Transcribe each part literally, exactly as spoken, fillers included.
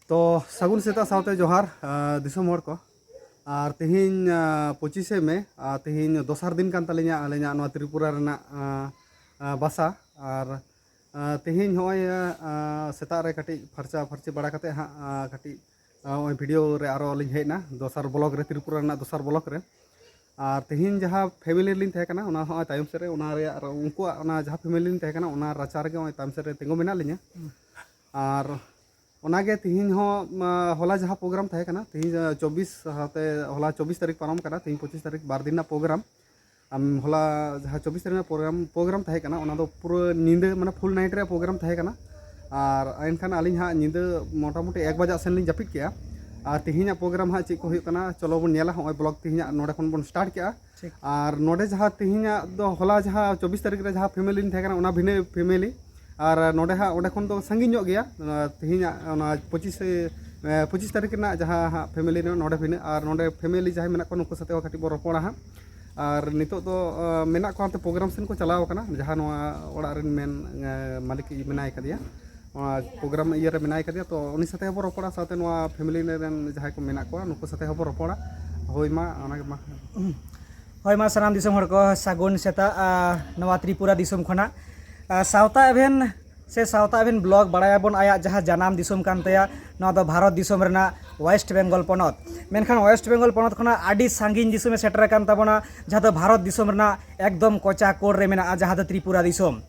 ᱛᱚ, ᱥᱟᱹᱜᱩᱱ ᱥᱮᱛᱟᱜ ᱥᱟᱶᱛᱮ ᱡᱚᱦᱟᱨ, ᱟᱸ, ᱫᱤᱥᱚᱢ ᱦᱚᱲ ᱠᱚ᱾ ᱟᱨ ᱛᱮᱦᱮᱧ, ᱟᱸ, ᱯᱚᱸᱪᱤᱥᱮ ᱢᱮ, ᱟᱨ ᱛᱮᱦᱮᱧ ᱫᱚᱥᱟᱨ ᱫᱤᱱ ᱠᱟᱱ ᱛᱟᱹᱞᱤᱧᱟ ᱟᱹᱞᱤᱧᱟᱜ ᱱᱚᱣᱟ ᱛᱨᱤᱯᱩᱨᱟ ᱨᱮᱱᱟᱜ, ᱟᱸ, ᱟᱸ, ᱵᱟᱥᱟ᱾ ᱟᱨ, ᱟᱸ, ᱛᱮᱦᱮᱧ ᱦᱚᱸᱜᱼᱚᱭ, ᱟᱸ, ᱥᱮᱛᱟᱜ ᱨᱮ ᱠᱟᱹᱴᱤᱡ ᱯᱷᱟᱨᱪᱟ ᱯᱷᱟᱹᱨᱪᱤ ᱵᱟᱲᱟ ᱠᱟᱛᱮ ᱦᱟᱸᱜ, ᱟᱸ, ᱠᱟᱹᱴᱤᱡ, ᱟᱸ, ᱱᱚᱜᱼᱚᱭ ᱵᱷᱤᱰᱤᱭᱳ ᱨᱮ ᱟᱨᱚ ᱞᱤᱧ ᱦᱮᱡ ᱮᱱᱟ, ᱫᱚᱥᱟᱨ ᱵᱞᱚᱜ ᱨᱮ, ᱛᱨᱤᱯᱩᱨᱟ ᱨᱮᱱᱟᱜ ᱫᱚᱥᱟᱨ ᱵᱞᱚᱜ ᱨᱮ᱾ ᱟᱨ ᱛᱮᱦᱮᱧ ᱡᱟᱦᱟᱸ ᱯᱷᱮᱢᱮᱞᱤ ᱨᱮᱞᱤᱧ ᱛᱟᱦᱮᱸ ᱠᱟᱱᱟ, ᱚᱱᱟ ᱦᱚᱸᱜᱼᱚᱭ ᱛᱟᱭᱚᱢ ᱥᱮᱫ ᱨᱮ, ᱚᱱᱟ ᱨᱮᱭᱟᱜ, ᱩᱱᱠᱩᱣᱟᱜ ᱚᱱᱟ ᱡᱟᱦᱟᱸ ᱯᱷᱮᱢᱮᱞᱤ ᱨᱮᱞᱤᱧ ᱛᱟᱦᱮᱸ ᱠᱟᱱᱟ, ᱚᱱᱟ ᱨᱟᱪᱟ ᱨᱮᱜᱮ ᱱᱚᱜᱼᱚᱭ ᱛᱟᱭᱚᱢ ᱥᱮᱫ ᱨᱮ ᱛᱤᱸᱜᱩ ᱢᱮᱱᱟᱜ ᱞᱤᱧᱟ᱾ ᱟᱨ ᱚᱱᱟᱜᱮ ᱛᱮᱦᱮᱧ ᱦᱚᱸ, ᱢᱟ, ᱦᱚᱞᱟ ᱡᱟᱦᱟᱸ ᱯᱨᱳᱜᱨᱟᱢ ᱛᱟᱦᱮᱸ ᱠᱟᱱᱟ, ᱛᱮᱦᱮᱧ, ᱟᱸ, ᱪᱚᱵᱵᱤᱥ ᱥᱟᱶᱛᱮ ᱦᱚᱞᱟ ᱪᱚᱵᱵᱤᱥ ᱛᱟᱹᱨᱤᱠᱷ ᱯᱟᱨᱚᱢ ᱠᱟᱱᱟ, ᱛᱮᱦᱮᱧ ᱯᱚᱸᱪᱤᱥ ᱛᱟᱹᱨᱤᱠᱷ, ᱵᱟᱨ ᱫᱤᱱ ᱨᱮᱱᱟᱜ ᱯᱨᱳᱜᱨᱟᱢ᱾ ᱟᱢ, ᱦᱚᱞᱟ ᱡᱟᱦᱟᱸ ᱪᱚᱵᱵᱤᱥ ᱛᱟᱹᱨᱤᱠᱷ ᱨᱮᱱᱟᱜ ᱯᱨᱳᱜᱨᱟᱢ, ᱯᱨᱳᱜᱨᱟᱢ ᱛᱟᱦᱮᱸ ᱠᱟᱱᱟ, ᱚᱱᱟ ᱫᱚ ᱯᱩᱨᱟᱹ ᱧᱤᱫᱟᱹ, ᱢᱟᱱᱮ ᱯᱷᱩᱞ ᱱᱟᱭᱤᱴ ᱨᱮᱭᱟᱜ ᱯᱨᱳᱜᱨᱟᱢ ᱛᱟᱦᱮᱸ ᱠᱟᱱᱟ᱾ ᱟᱨ ᱮᱱᱠᱷᱟᱱ ᱟᱹᱞᱤᱧ ᱦᱟᱸᱜ ᱧᱤᱫᱟᱹ ᱢᱚᱴᱟᱢᱩᱴᱤ ᱮᱠ ᱵᱟᱡᱟᱜ ᱥᱮᱱ ᱞᱤᱧ ᱡᱟᱹᱯᱤᱫ ᱠᱮᱜᱼᱟ᱾ ᱟᱨ ᱛᱮᱦᱮᱧᱟᱜ ᱯᱨᱳᱜᱨᱟᱢ ᱦᱟᱸᱜ ᱪᱮᱫ ᱠᱚ ᱦᱩᱭᱩᱜ ᱠᱟᱱᱟ, ᱪᱚᱞᱚ ᱵᱚᱱ ᱧᱮᱞᱟ᱾ ᱦᱚᱸᱜᱼᱚᱭ ᱵᱞᱚᱜ ᱛᱮᱦᱮᱧᱟᱜ ᱱᱚᱰᱮ ᱠᱷᱚᱱ ᱵᱚᱱ ᱥᱴᱟᱨᱴ ᱠᱮᱜᱼᱟ᱾ ᱴᱷᱤᱠ᱾ ᱟᱨ ᱱᱚᱰᱮ ᱡᱟᱦᱟᱸ ᱛᱮᱦᱮᱧᱟᱜ ᱫᱚ, ᱦᱚᱞᱟ ᱡᱟᱦᱟᱸ ᱪᱚᱵᱵᱤᱥ ᱛᱟᱹᱨᱤᱠᱷ ᱨᱮ ᱡᱟᱦᱟᱸ ᱯᱷᱮᱢᱮᱞᱤ ᱞᱤᱧ ᱛᱟᱦᱮᱸ ᱠᱟᱱᱟ, ᱚᱱᱟ ᱵᱷᱤᱱᱟᱹ ᱯᱷᱮᱢᱮᱞᱤ᱾ ᱟᱨ ᱱᱚᱰᱮ ᱦᱟᱸᱜ ᱚᱸᱰᱮ ᱠᱷᱚᱱ ᱫᱚ ᱥᱟᱺᱜᱤᱧ ᱧᱚᱜ ᱜᱮᱭᱟ᱾ ᱚᱱᱟ ᱛᱮᱦᱮᱧᱟᱜ ᱚᱱᱟ ᱯᱚᱸᱪᱤᱥ, ᱮ, ᱯᱚᱸᱪᱤᱥ ᱛᱟᱹᱨᱤᱠᱷ ᱨᱮᱱᱟᱜ ᱡᱟᱦᱟᱸ ᱦᱟᱸᱜ ᱯᱷᱮᱢᱮᱞᱤ ᱨᱮᱱᱟᱜ ᱱᱚᱰᱮ ᱵᱷᱤᱱᱟᱹ, ᱟᱨ ᱱᱚᱰᱮ ᱯᱷᱮᱢᱮᱞᱤ ᱡᱟᱦᱟᱸᱭ ᱢᱮᱱᱟᱜ ᱠᱚᱣᱟ, ᱱᱩᱠᱩ ᱥᱟᱛᱮ ᱦᱚᱸ ᱠᱟᱹᱴᱤᱡ ᱵᱚᱱ ᱨᱚᱯᱚᱲᱟ ᱦᱟᱸᱜ᱾ ᱟᱨ ᱱᱤᱛᱚᱜ ᱫᱚ, ᱮ, ᱢᱮᱱᱟᱜ ᱠᱚᱣᱟ ᱚᱱᱛᱮ ᱯᱨᱳᱜᱨᱟᱢ ᱥᱮᱱ ᱠᱚ ᱪᱟᱞᱟᱣ ᱟᱠᱟᱱᱟ, ᱡᱟᱦᱟᱸ ᱱᱚᱣᱟ ᱚᱲᱟᱜ ᱨᱮᱱ ᱢᱮᱱ, ᱮ, ᱢᱟᱹᱞᱤᱠ ᱢᱮᱱᱟᱭ ᱠᱟᱫᱮᱭᱟ, ᱚᱱᱟ ᱯᱨᱳᱜᱨᱟᱢ ᱤᱭᱟᱹ ᱨᱮ ᱢᱮᱱᱟᱭ ᱠᱟᱫᱮᱭᱟ᱾ ᱛᱚ ᱩᱱᱤ ᱥᱟᱛᱮ ᱦᱚᱸ ᱵᱚᱱ ᱨᱚᱯᱚᱲᱟ, ᱥᱟᱶᱛᱮ ᱱᱚᱣᱟ ᱯᱷᱮᱢᱮᱞᱤ ᱨᱮᱱ ᱡᱟᱦᱟᱸᱭ ᱠᱚ ᱢᱮᱱᱟᱜ ᱠᱚᱣᱟ, ᱱᱩᱠᱩ ᱥᱟᱛᱮ ᱦᱚᱸ ᱵᱚᱱ ᱨᱚᱯᱚᱲᱟ᱾ ᱦᱳᱭ, ᱢᱟ, ᱚᱱᱟᱜᱮ ᱢᱟ᱾ ᱦᱳᱭ, ᱢᱟ, ᱥᱟᱱᱟᱢ ᱫᱤᱥᱚᱢ ᱦᱚᱲ ᱠᱚ ᱥᱟᱹᱜᱩᱱ ᱥᱮᱛᱟᱜ, ᱟ, ᱱᱚᱣᱟ ᱛᱨᱤᱯᱩᱨᱟ ᱫᱤᱥᱚᱢ ᱠᱷᱚᱱᱟᱜ᱾ ᱟ, ᱥᱟᱶᱛᱟ ᱮᱵᱷᱮᱱ ᱥᱮ ᱥᱟᱶᱛᱟ ᱮᱵᱷᱮᱱ ᱵᱞᱚᱜ, ᱵᱟᱲᱟᱭᱟᱵᱚᱱ ᱟᱭᱟᱜ ᱡᱟᱦᱟᱸ ᱡᱟᱱᱟᱢ ᱫᱤᱥᱚᱢ ᱠᱟᱱ ᱛᱟᱭᱟ, ᱱᱚᱣᱟ ᱫᱚ ᱵᱷᱟᱨᱚᱛ ᱫᱤᱥᱚᱢ ᱨᱮᱱᱟᱜ ᱳᱭᱮᱥᱴ ᱵᱮᱝᱜᱚᱞ ᱯᱚᱱᱚᱛ᱾ ᱢᱮᱱᱠᱷᱟᱱ ᱳᱭᱮᱥᱴ ᱵᱮᱝᱜᱚᱞ ᱯᱚᱱᱚᱛ ᱠᱷᱚᱱᱟᱜ ᱟᱹᱰᱤ ᱥᱟᱺᱜᱤᱧ ᱫᱤᱥᱚᱢᱮ ᱥᱮᱴᱮᱨ ᱟᱠᱟᱱ ᱛᱟᱵᱚᱱᱟ, ᱡᱟᱦᱟᱸ ᱫᱚ ᱵᱷᱟᱨᱚᱛ ᱫᱤᱥᱚᱢ ᱨᱮᱱᱟᱜ ᱮᱠᱫᱚᱢ ᱠᱚᱪᱟ ᱠᱳᱨ ᱨᱮ ᱢᱮᱱᱟᱜᱼᱟ, ᱡᱟᱦᱟᱸ ᱫᱚ ᱛᱨᱤᱯᱩᱨᱟ ᱫᱤᱥᱚᱢ᱾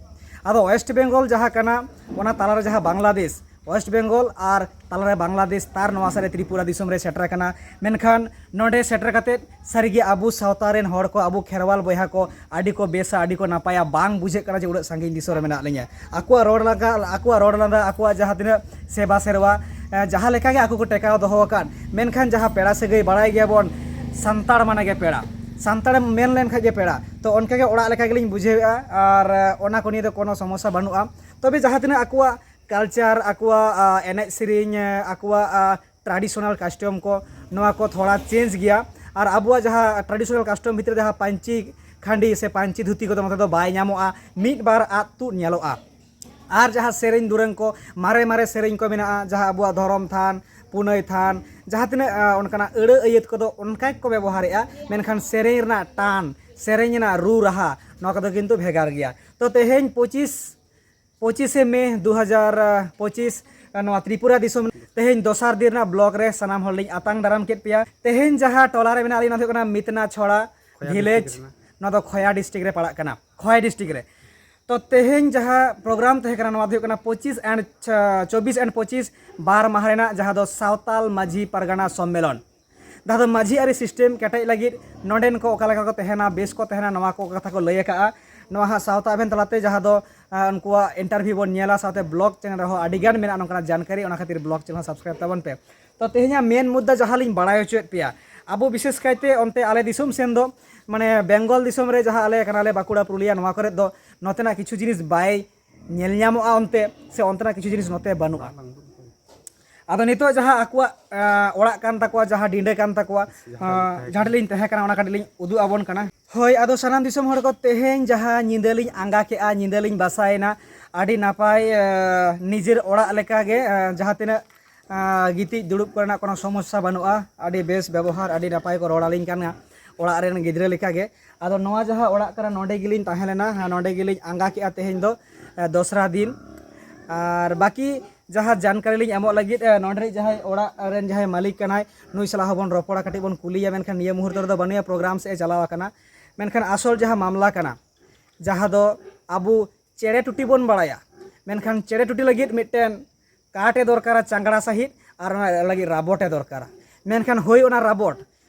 ᱟᱫᱚ ᱳᱭᱮᱥᱴ ᱵᱮᱝᱜᱚᱞ ᱡᱟᱦᱟᱸ ᱠᱟᱱᱟ, ᱚᱱᱟ ᱛᱟᱞᱟᱨᱮ ᱡᱟᱦᱟᱸ ᱵᱟᱝᱞᱟᱫᱮᱥ, ᱳᱭᱮᱥᱴ ᱵᱮᱝᱜᱚᱞ ᱟᱨ ᱛᱟᱞᱟᱨᱮ ᱵᱟᱝᱞᱟᱫᱮᱥ, ᱛᱟᱨ ᱱᱚᱣᱟ ᱥᱟᱨᱮ ᱛᱨᱤᱯᱩᱨᱟ ᱫᱤᱥᱚᱢ ᱨᱮ ᱥᱮᱴᱮᱨ ᱟᱠᱟᱱᱟ᱾ ᱢᱮᱱᱠᱷᱟᱱ ᱱᱚᱰᱮ ᱥᱮᱴᱮᱨ ᱠᱟᱛᱮᱫ ᱥᱟᱹᱨᱤᱜᱮ ᱟᱵᱚ ᱥᱟᱶᱛᱟ ᱨᱮᱱ ᱦᱚᱲ ᱠᱚ, ᱟᱵᱚ ᱠᱷᱮᱨᱣᱟᱞ ᱵᱚᱭᱦᱟ ᱠᱚ ᱟᱹᱰᱤ ᱠᱚ ᱵᱮᱥᱟ, ᱟᱹᱰᱤ ᱠᱚ ᱱᱟᱯᱟᱭᱟ᱾ ᱵᱟᱝ ᱵᱩᱡᱷᱟᱹᱜ ᱠᱟᱱᱟ ᱡᱮ ᱩᱱᱟᱹᱜ ᱥᱟᱺᱜᱤᱧ ᱫᱤᱥᱚᱢ ᱨᱮ ᱢᱮᱱᱟᱜ ᱞᱤᱧᱟ᱾ ᱟᱠᱚᱣᱟᱜ ᱨᱚᱲ ᱞᱟᱸᱫᱟ, ᱟᱠᱚᱣᱟᱜ ᱡᱟᱦᱟᱸ ᱛᱤᱱᱟᱹᱜ ᱥᱮᱵᱟ ᱥᱮᱨᱣᱟ, ᱮ, ᱡᱟᱦᱟᱸ ᱞᱮᱠᱟ ᱜᱮ ᱟᱠᱚ ᱠᱚ ᱴᱮᱠᱟᱣ ᱫᱚᱦᱚ ᱟᱠᱟᱫ, ᱢᱮᱱᱠᱷᱟᱱ ᱡᱟᱦᱟᱸ ᱯᱮᱲᱟ ᱥᱟᱹᱜᱟᱹᱭ, ᱵᱟᱲᱟᱭ ᱜᱮᱭᱟᱵᱚᱱ, ᱥᱟᱱᱛᱟᱲ ᱢᱟᱱᱮ ᱜᱮ ᱯᱮᱲᱟ, ᱥᱟᱱᱛᱟᱲᱮᱢ ᱢᱮᱱ ᱞᱮᱱᱠᱷᱟᱡ ᱜᱮ ᱯᱮᱲᱟ᱾ ᱛᱚ ᱚᱱᱠᱟ ᱜᱮ ᱚᱲᱟᱜ ᱞᱮᱠᱟ ᱜᱮᱞᱤᱧ ᱵᱩᱡᱷᱟᱹᱣᱮᱫᱼᱟ, ᱟᱨ, ᱮ, ᱚᱱᱟ ᱠᱚ ᱱᱤᱭᱮ ᱫᱚ ᱠᱳᱱᱳ ᱥᱚᱢᱚᱥᱥᱟ ᱵᱟᱹᱱᱩᱜᱼᱟ᱾ ᱛᱚᱵᱮ ᱡᱟᱦᱟᱸ ᱛᱤᱱᱟᱹᱜ ᱟᱠᱚᱣᱟᱜ ᱠᱟᱞᱪᱟᱨ, ᱟᱠᱚᱣᱟᱜ, ᱟ, ᱮᱱᱮᱡ ᱥᱮᱨᱮᱧ, ᱟ, ᱟᱠᱚᱣᱟᱜ, ᱟ, ᱴᱨᱟᱰᱤᱥᱚᱱᱟᱞ ᱠᱟᱥᱴᱚᱢ ᱠᱚ, ᱱᱚᱣᱟ ᱠᱚ ᱛᱷᱚᱲᱟ ᱪᱮᱧᱡᱽ ᱜᱮᱭᱟ᱾ ᱟᱨ ᱟᱵᱚᱣᱟᱜ ᱡᱟᱦᱟᱸ ᱴᱨᱟᱰᱤᱥᱚᱱᱟᱞ ᱠᱟᱥᱴᱚᱢ ᱵᱷᱤᱛᱨᱤ ᱨᱮ ᱡᱟᱦᱟᱸ ᱯᱟᱹᱧᱪᱤ ᱠᱷᱟᱸᱰᱤ ᱥᱮ ᱯᱟᱹᱧᱪᱤ ᱫᱷᱩᱛᱤ ᱠᱚᱫᱚ ᱱᱚᱛᱮ ᱫᱚ ᱵᱟᱭ ᱧᱟᱢᱚᱜᱼᱟ, ᱢᱤᱫ ᱵᱟᱨ ᱟᱫ ᱛᱩᱫ ᱧᱮᱞᱚᱜᱼᱟ᱾ ᱟᱨ ᱡᱟᱦᱟᱸ ᱥᱮᱨᱮᱧ ᱫᱩᱨᱟᱹᱝ ᱠᱚ, ᱢᱟᱨᱮ ᱢᱟᱨᱮ ᱥᱮᱨᱮᱧ ᱠᱚ ᱢᱮᱱᱟᱜᱼᱟ, ᱡᱟᱦᱟᱸ ᱟᱵᱚᱣᱟᱜ ᱫᱷᱚᱨᱚᱢ ᱛᱷᱟᱱ, ᱯᱩᱱᱟᱹᱭ ᱛᱷᱟᱱ, ᱡᱟᱦᱟᱸ ᱛᱤᱱᱟᱹᱜ ᱚᱱᱠᱟᱱᱟᱜ ᱟᱹᱲᱟᱹ ᱟᱹᱭᱟᱹᱛ ᱠᱚᱫᱚ ᱚᱱᱠᱟ ᱜᱮᱠᱚ ᱵᱮᱵᱚᱦᱟᱨᱮᱫᱼᱟ, ᱢᱮᱱᱠᱷᱟᱱ ᱥᱮᱨᱮᱧ ᱨᱮᱱᱟᱜ ᱴᱟᱱ, ᱥᱮᱨᱮᱧ ᱨᱮᱱᱟᱜ ᱨᱩ ᱨᱟᱦᱟ, ᱱᱚᱣᱟ ᱠᱚᱫᱚ ᱠᱤᱱᱛᱩ ᱵᱷᱮᱜᱟᱨ ᱜᱮᱭᱟ᱾ ᱛᱚ ᱛᱮᱦᱮᱧ ᱯᱚᱸᱪᱤᱥ ᱯᱚᱸᱪᱤᱥᱮ ᱢᱮ ᱫᱩ ᱦᱟᱡᱟᱨ ᱯᱚᱸᱪᱤᱥ, ᱱᱚᱣᱟ ᱛᱨᱤᱯᱩᱨᱟ ᱫᱤᱥᱚᱢ ᱛᱮᱦᱮᱧ ᱫᱚᱥᱟᱨ ᱫᱤᱱ ᱨᱮᱱᱟᱜ ᱵᱞᱚᱜ ᱨᱮ ᱥᱟᱱᱟᱢ ᱦᱚᱲ ᱞᱤᱧ ᱟᱛᱟᱝ ᱫᱟᱨᱟᱢ ᱠᱮᱫ ᱯᱮᱭᱟ᱾ ᱛᱮᱦᱮᱧ ᱡᱟᱦᱟᱸ ᱴᱚᱞᱟ ᱨᱮ ᱢᱮᱱᱟᱜ ᱞᱤᱧ, ᱚᱱᱟ ᱫᱚ ᱦᱩᱭᱩᱜ ᱠᱟᱱᱟ ᱢᱤᱛᱱᱟ ᱪᱷᱚᱲᱟ ᱠᱷᱚᱭᱟ ᱵᱷᱤᱞᱮᱡᱽ᱾ ᱰᱤᱥᱴᱨᱤᱠᱴ ᱨᱮᱱᱟᱜ᱾ ᱱᱚᱣᱟ ᱫᱚ ᱠᱷᱚᱭᱟ ᱰᱤᱥᱴᱨᱤᱠᱴ ᱨᱮ ᱯᱟᱲᱟᱜ ᱠᱟᱱᱟ, ᱠᱷᱚᱭᱟ ᱰᱤᱥᱴᱨᱤᱠᱴ ᱨᱮ᱾ ᱛᱚ ᱛᱮᱦᱮᱧ ᱡᱟᱦᱟᱸ ᱯᱨᱳᱜᱨᱟᱢ ᱛᱟᱦᱮᱸ ᱠᱟᱱᱟ, ᱱᱚᱣᱟ ᱫᱚ ᱦᱩᱭᱩᱜ ᱠᱟᱱᱟ ᱯᱚᱸᱪᱤᱥ and ᱪᱚᱵᱵᱤᱥ ᱵᱟᱨ ᱢᱟᱦᱟ ᱨᱮᱱᱟᱜ, ᱡᱟᱦᱟᱸ ᱫᱚ ᱥᱟᱶᱛᱟᱞ ᱢᱟᱹᱡᱷᱤ ᱯᱟᱨᱜᱟᱱᱟ ᱥᱚᱢᱢᱮᱞᱚᱱ᱾ ᱡᱟᱦᱟᱸ ᱫᱚ ᱢᱟᱹᱡᱷᱤ ᱟᱹᱨᱤ ᱥᱤᱥᱴᱮᱢ ᱠᱮᱴᱮᱡ ᱞᱟᱹᱜᱤᱫ ᱱᱚᱰᱮᱱ ᱠᱚ ᱚᱠᱟ ᱞᱮᱠᱟ ᱠᱚ ᱛᱟᱦᱮᱱᱟ, ᱵᱮᱥ ᱠᱚ ᱛᱟᱦᱮᱱᱟ, ᱱᱚᱣᱟ ᱠᱚ ᱠᱟᱛᱷᱟ ᱠᱚ ᱞᱟᱹᱭ ᱟᱠᱟᱜᱼᱟ᱾ ᱱᱚᱣᱟ ᱦᱟᱸᱜ ᱥᱟᱶᱛᱟ ᱮᱵᱷᱮᱱ ᱛᱟᱞᱟᱛᱮ ᱡᱟᱦᱟᱸ ᱫᱚ, ᱟᱸ, ᱩᱱᱠᱩᱣᱟᱜ ᱤᱱᱴᱟᱨᱵᱷᱤᱭᱩ ᱵᱚᱱ ᱧᱮᱞᱟ, ᱥᱟᱶᱛᱮ ᱵᱞᱚᱜ ᱪᱮᱱᱮᱞ ᱨᱮᱦᱚᱸ ᱟᱹᱰᱤ ᱜᱟᱱ ᱢᱮᱱᱟᱜᱼᱟ ᱱᱚᱝᱠᱟᱱᱟᱜ ᱡᱟᱱᱠᱟᱨᱤ, ᱚᱱᱟ ᱠᱷᱟᱹᱛᱤᱨ ᱵᱞᱚᱜ ᱪᱮᱱᱮᱞ ᱦᱚᱸ ᱥᱟᱵᱥᱠᱨᱟᱭᱤᱵ ᱛᱟᱵᱚᱱ ᱯᱮ᱾ ᱛᱚ ᱛᱮᱦᱮᱧᱟᱜ ᱢᱮᱱ ᱢᱩᱫᱽᱫᱟ ᱡᱟᱦᱟᱸ ᱞᱤᱧ ᱵᱟᱲᱟᱭ ᱦᱚᱪᱚᱭᱮᱫ ᱯᱮᱭᱟ, ᱟᱵᱚ ᱵᱤᱥᱮᱥ ᱠᱟᱭᱛᱮ ᱚᱱᱛᱮ ᱟᱞᱮ ᱫᱤᱥᱚᱢ ᱥᱮᱱ ᱫᱚ, ᱢᱟᱱᱮ ᱵᱮᱝᱜᱚᱞ ᱫᱤᱥᱚᱢ ᱨᱮ ᱡᱟᱦᱟᱸ ᱟᱞᱮ ᱠᱟᱱᱟᱞᱮ ᱵᱟᱸᱠᱩᱲᱟ ᱯᱩᱨᱩᱞᱤᱭᱟ, ᱱᱚᱣᱟ ᱠᱚᱨᱮ ᱫᱚ ᱱᱚᱛᱮᱱᱟᱜ ᱠᱤᱪᱷᱩ ᱡᱤᱱᱤᱥ ᱵᱟᱭ ᱧᱮᱞ ᱧᱟᱢᱚᱜᱼᱟ ᱚᱱᱛᱮ, ᱥᱮ ᱚᱱᱛᱮᱱᱟᱜ ᱠᱤᱪᱷᱩ ᱡᱤᱱᱤᱥ ᱱᱚᱛᱮ ᱵᱟᱹᱱᱩᱜᱼᱟ᱾ ᱟᱫᱚ ᱱᱤᱛᱚᱜ ᱡᱟᱦᱟᱸ ᱟᱠᱚᱣᱟᱜ, ᱟᱸ, ᱚᱲᱟᱜ ᱠᱟᱱ ᱛᱟᱠᱚᱣᱟ, ᱡᱟᱦᱟᱸ ᱰᱤᱸᱰᱟᱹ ᱠᱟᱱ ᱛᱟᱠᱚᱣᱟ, ᱡᱟᱦᱟᱸ ᱟᱸ, ᱴᱷᱮᱱ ᱡᱟᱦᱟᱸ ᱴᱷᱮᱱ ᱞᱤᱧ ᱛᱟᱦᱮᱸ ᱠᱟᱱᱟ, ᱚᱱᱟ ᱠᱟᱹᱴᱤᱡ ᱞᱤᱧ ᱩᱫᱩᱜ ᱟᱵᱚᱱ ᱠᱟᱱᱟ᱾ ᱦᱳᱭ, ᱟᱫᱚ ᱥᱟᱱᱟᱢ ᱫᱤᱥᱚᱢ ᱦᱚᱲ ᱠᱚ, ᱛᱮᱦᱮᱧ ᱡᱟᱦᱟᱸ ᱧᱤᱫᱟᱹ ᱞᱤᱧ ᱟᱸᱜᱟ ᱠᱮᱜᱼᱟ, ᱧᱤᱫᱟᱹ ᱞᱤᱧ ᱵᱟᱥᱟᱭᱮᱱᱟ, ᱟᱹᱰᱤ ᱱᱟᱯᱟᱭ, ᱟᱸ, ᱱᱤᱡᱮᱨ ᱚᱲᱟᱜ ᱞᱮᱠᱟᱜᱮ, ᱟᱸ, ᱡᱟᱦᱟᱸ ᱛᱤᱱᱟᱹᱜ ᱟᱸ, ᱜᱤᱛᱤᱡ ᱫᱩᱲᱩᱵ ᱠᱚᱨᱮᱱᱟᱜ ᱠᱳᱱᱳ ᱥᱚᱢᱚᱥᱥᱟ ᱵᱟᱹᱱᱩᱜᱼᱟ᱾ ᱟᱹᱰᱤ ᱵᱮᱥ ᱵᱮᱵᱚᱦᱟᱨ, ᱟᱹᱰᱤ ᱱᱟᱯᱟᱭ ᱠᱚ ᱨᱚᱲ ᱟᱹᱞᱤᱧ ᱠᱟᱱᱟ ᱚᱲᱟᱜ ᱨᱮᱱ ᱜᱤᱫᱽᱨᱟᱹ ᱞᱮᱠᱟᱜᱮ᱾ ᱟᱫᱚ ᱱᱚᱣᱟ ᱡᱟᱦᱟᱸ ᱚᱲᱟᱜ ᱠᱟᱱᱟ, ᱱᱚᱸᱰᱮ ᱜᱮᱞᱤᱧ ᱛᱟᱦᱮᱸ ᱞᱮᱱᱟ, ᱦᱮᱸ, ᱱᱚᱸᱰᱮ ᱜᱮᱞᱤᱧ ᱟᱸᱜᱟ ᱠᱮᱜᱼᱟ ᱛᱮᱦᱮᱧ ᱫᱚ, ᱮ, ᱫᱚᱥᱨᱟ ᱫᱤᱱ᱾ ᱟᱨ ᱵᱟᱹᱠᱤ ᱡᱟᱦᱟᱸ ᱡᱟᱱᱠᱟᱨᱤ ᱞᱤᱧ ᱮᱢᱚᱜ ᱞᱟᱹᱜᱤᱫ, ᱮ, ᱱᱚᱸᱰᱮ ᱨᱤᱡ ᱡᱟᱦᱟᱸᱭ ᱚᱲᱟᱜ ᱨᱮᱱ ᱡᱟᱦᱟᱸᱭ ᱢᱟᱹᱞᱤᱠ ᱠᱟᱱᱟᱭ, ᱱᱩᱭ ᱥᱟᱞᱟᱜ ᱦᱚᱸᱵᱚᱱ ᱨᱚᱯᱚᱲᱟ, ᱠᱟᱹᱴᱤᱡ ᱵᱚᱱ ᱠᱩᱞᱤᱭᱟ, ᱢᱮᱱᱠᱷᱟᱱ ᱱᱤᱭᱟᱹ ᱢᱩᱦᱩᱨᱛᱚ ᱨᱮᱫᱚ ᱵᱟᱹᱱᱩᱭᱟ, ᱯᱨᱳᱜᱨᱟᱢ ᱥᱮᱫ ᱮ ᱪᱟᱞᱟᱣ ᱟᱠᱟᱱᱟ᱾ ᱢᱮᱱᱠᱷᱟᱱ ᱟᱥᱚᱞ ᱡᱟᱦᱟᱸ ᱢᱟᱢᱞᱟ ᱠᱟᱱᱟ, ᱡᱟᱦᱟᱸ ᱫᱚ ᱟᱵᱚ ᱪᱮᱬᱮ ᱴᱩᱴᱤ ᱵᱚᱱ ᱵᱟᱲᱟᱭᱟ, ᱢᱮᱱᱠᱷᱟᱱ ᱪᱮᱬᱮ ᱴᱩᱴᱤ ᱞᱟᱹᱜᱤᱫ ᱢᱤᱫᱴᱮᱱ ᱠᱟᱴ ᱮ ᱫᱚᱨᱠᱟᱨᱟ ᱪᱟᱝᱜᱲᱟ ᱥᱟᱺᱦᱤᱡ, ᱟᱨ ᱚᱱᱟ ᱞᱟᱹᱜᱤᱫ ᱨᱟᱵᱚᱴ ᱮ ᱫᱚᱨᱠᱟᱨᱟ᱾ ᱢᱮᱱᱠᱷᱟᱱ ᱦᱳᱭ, ᱚᱱᱟ ᱨᱟᱵᱚᱴ,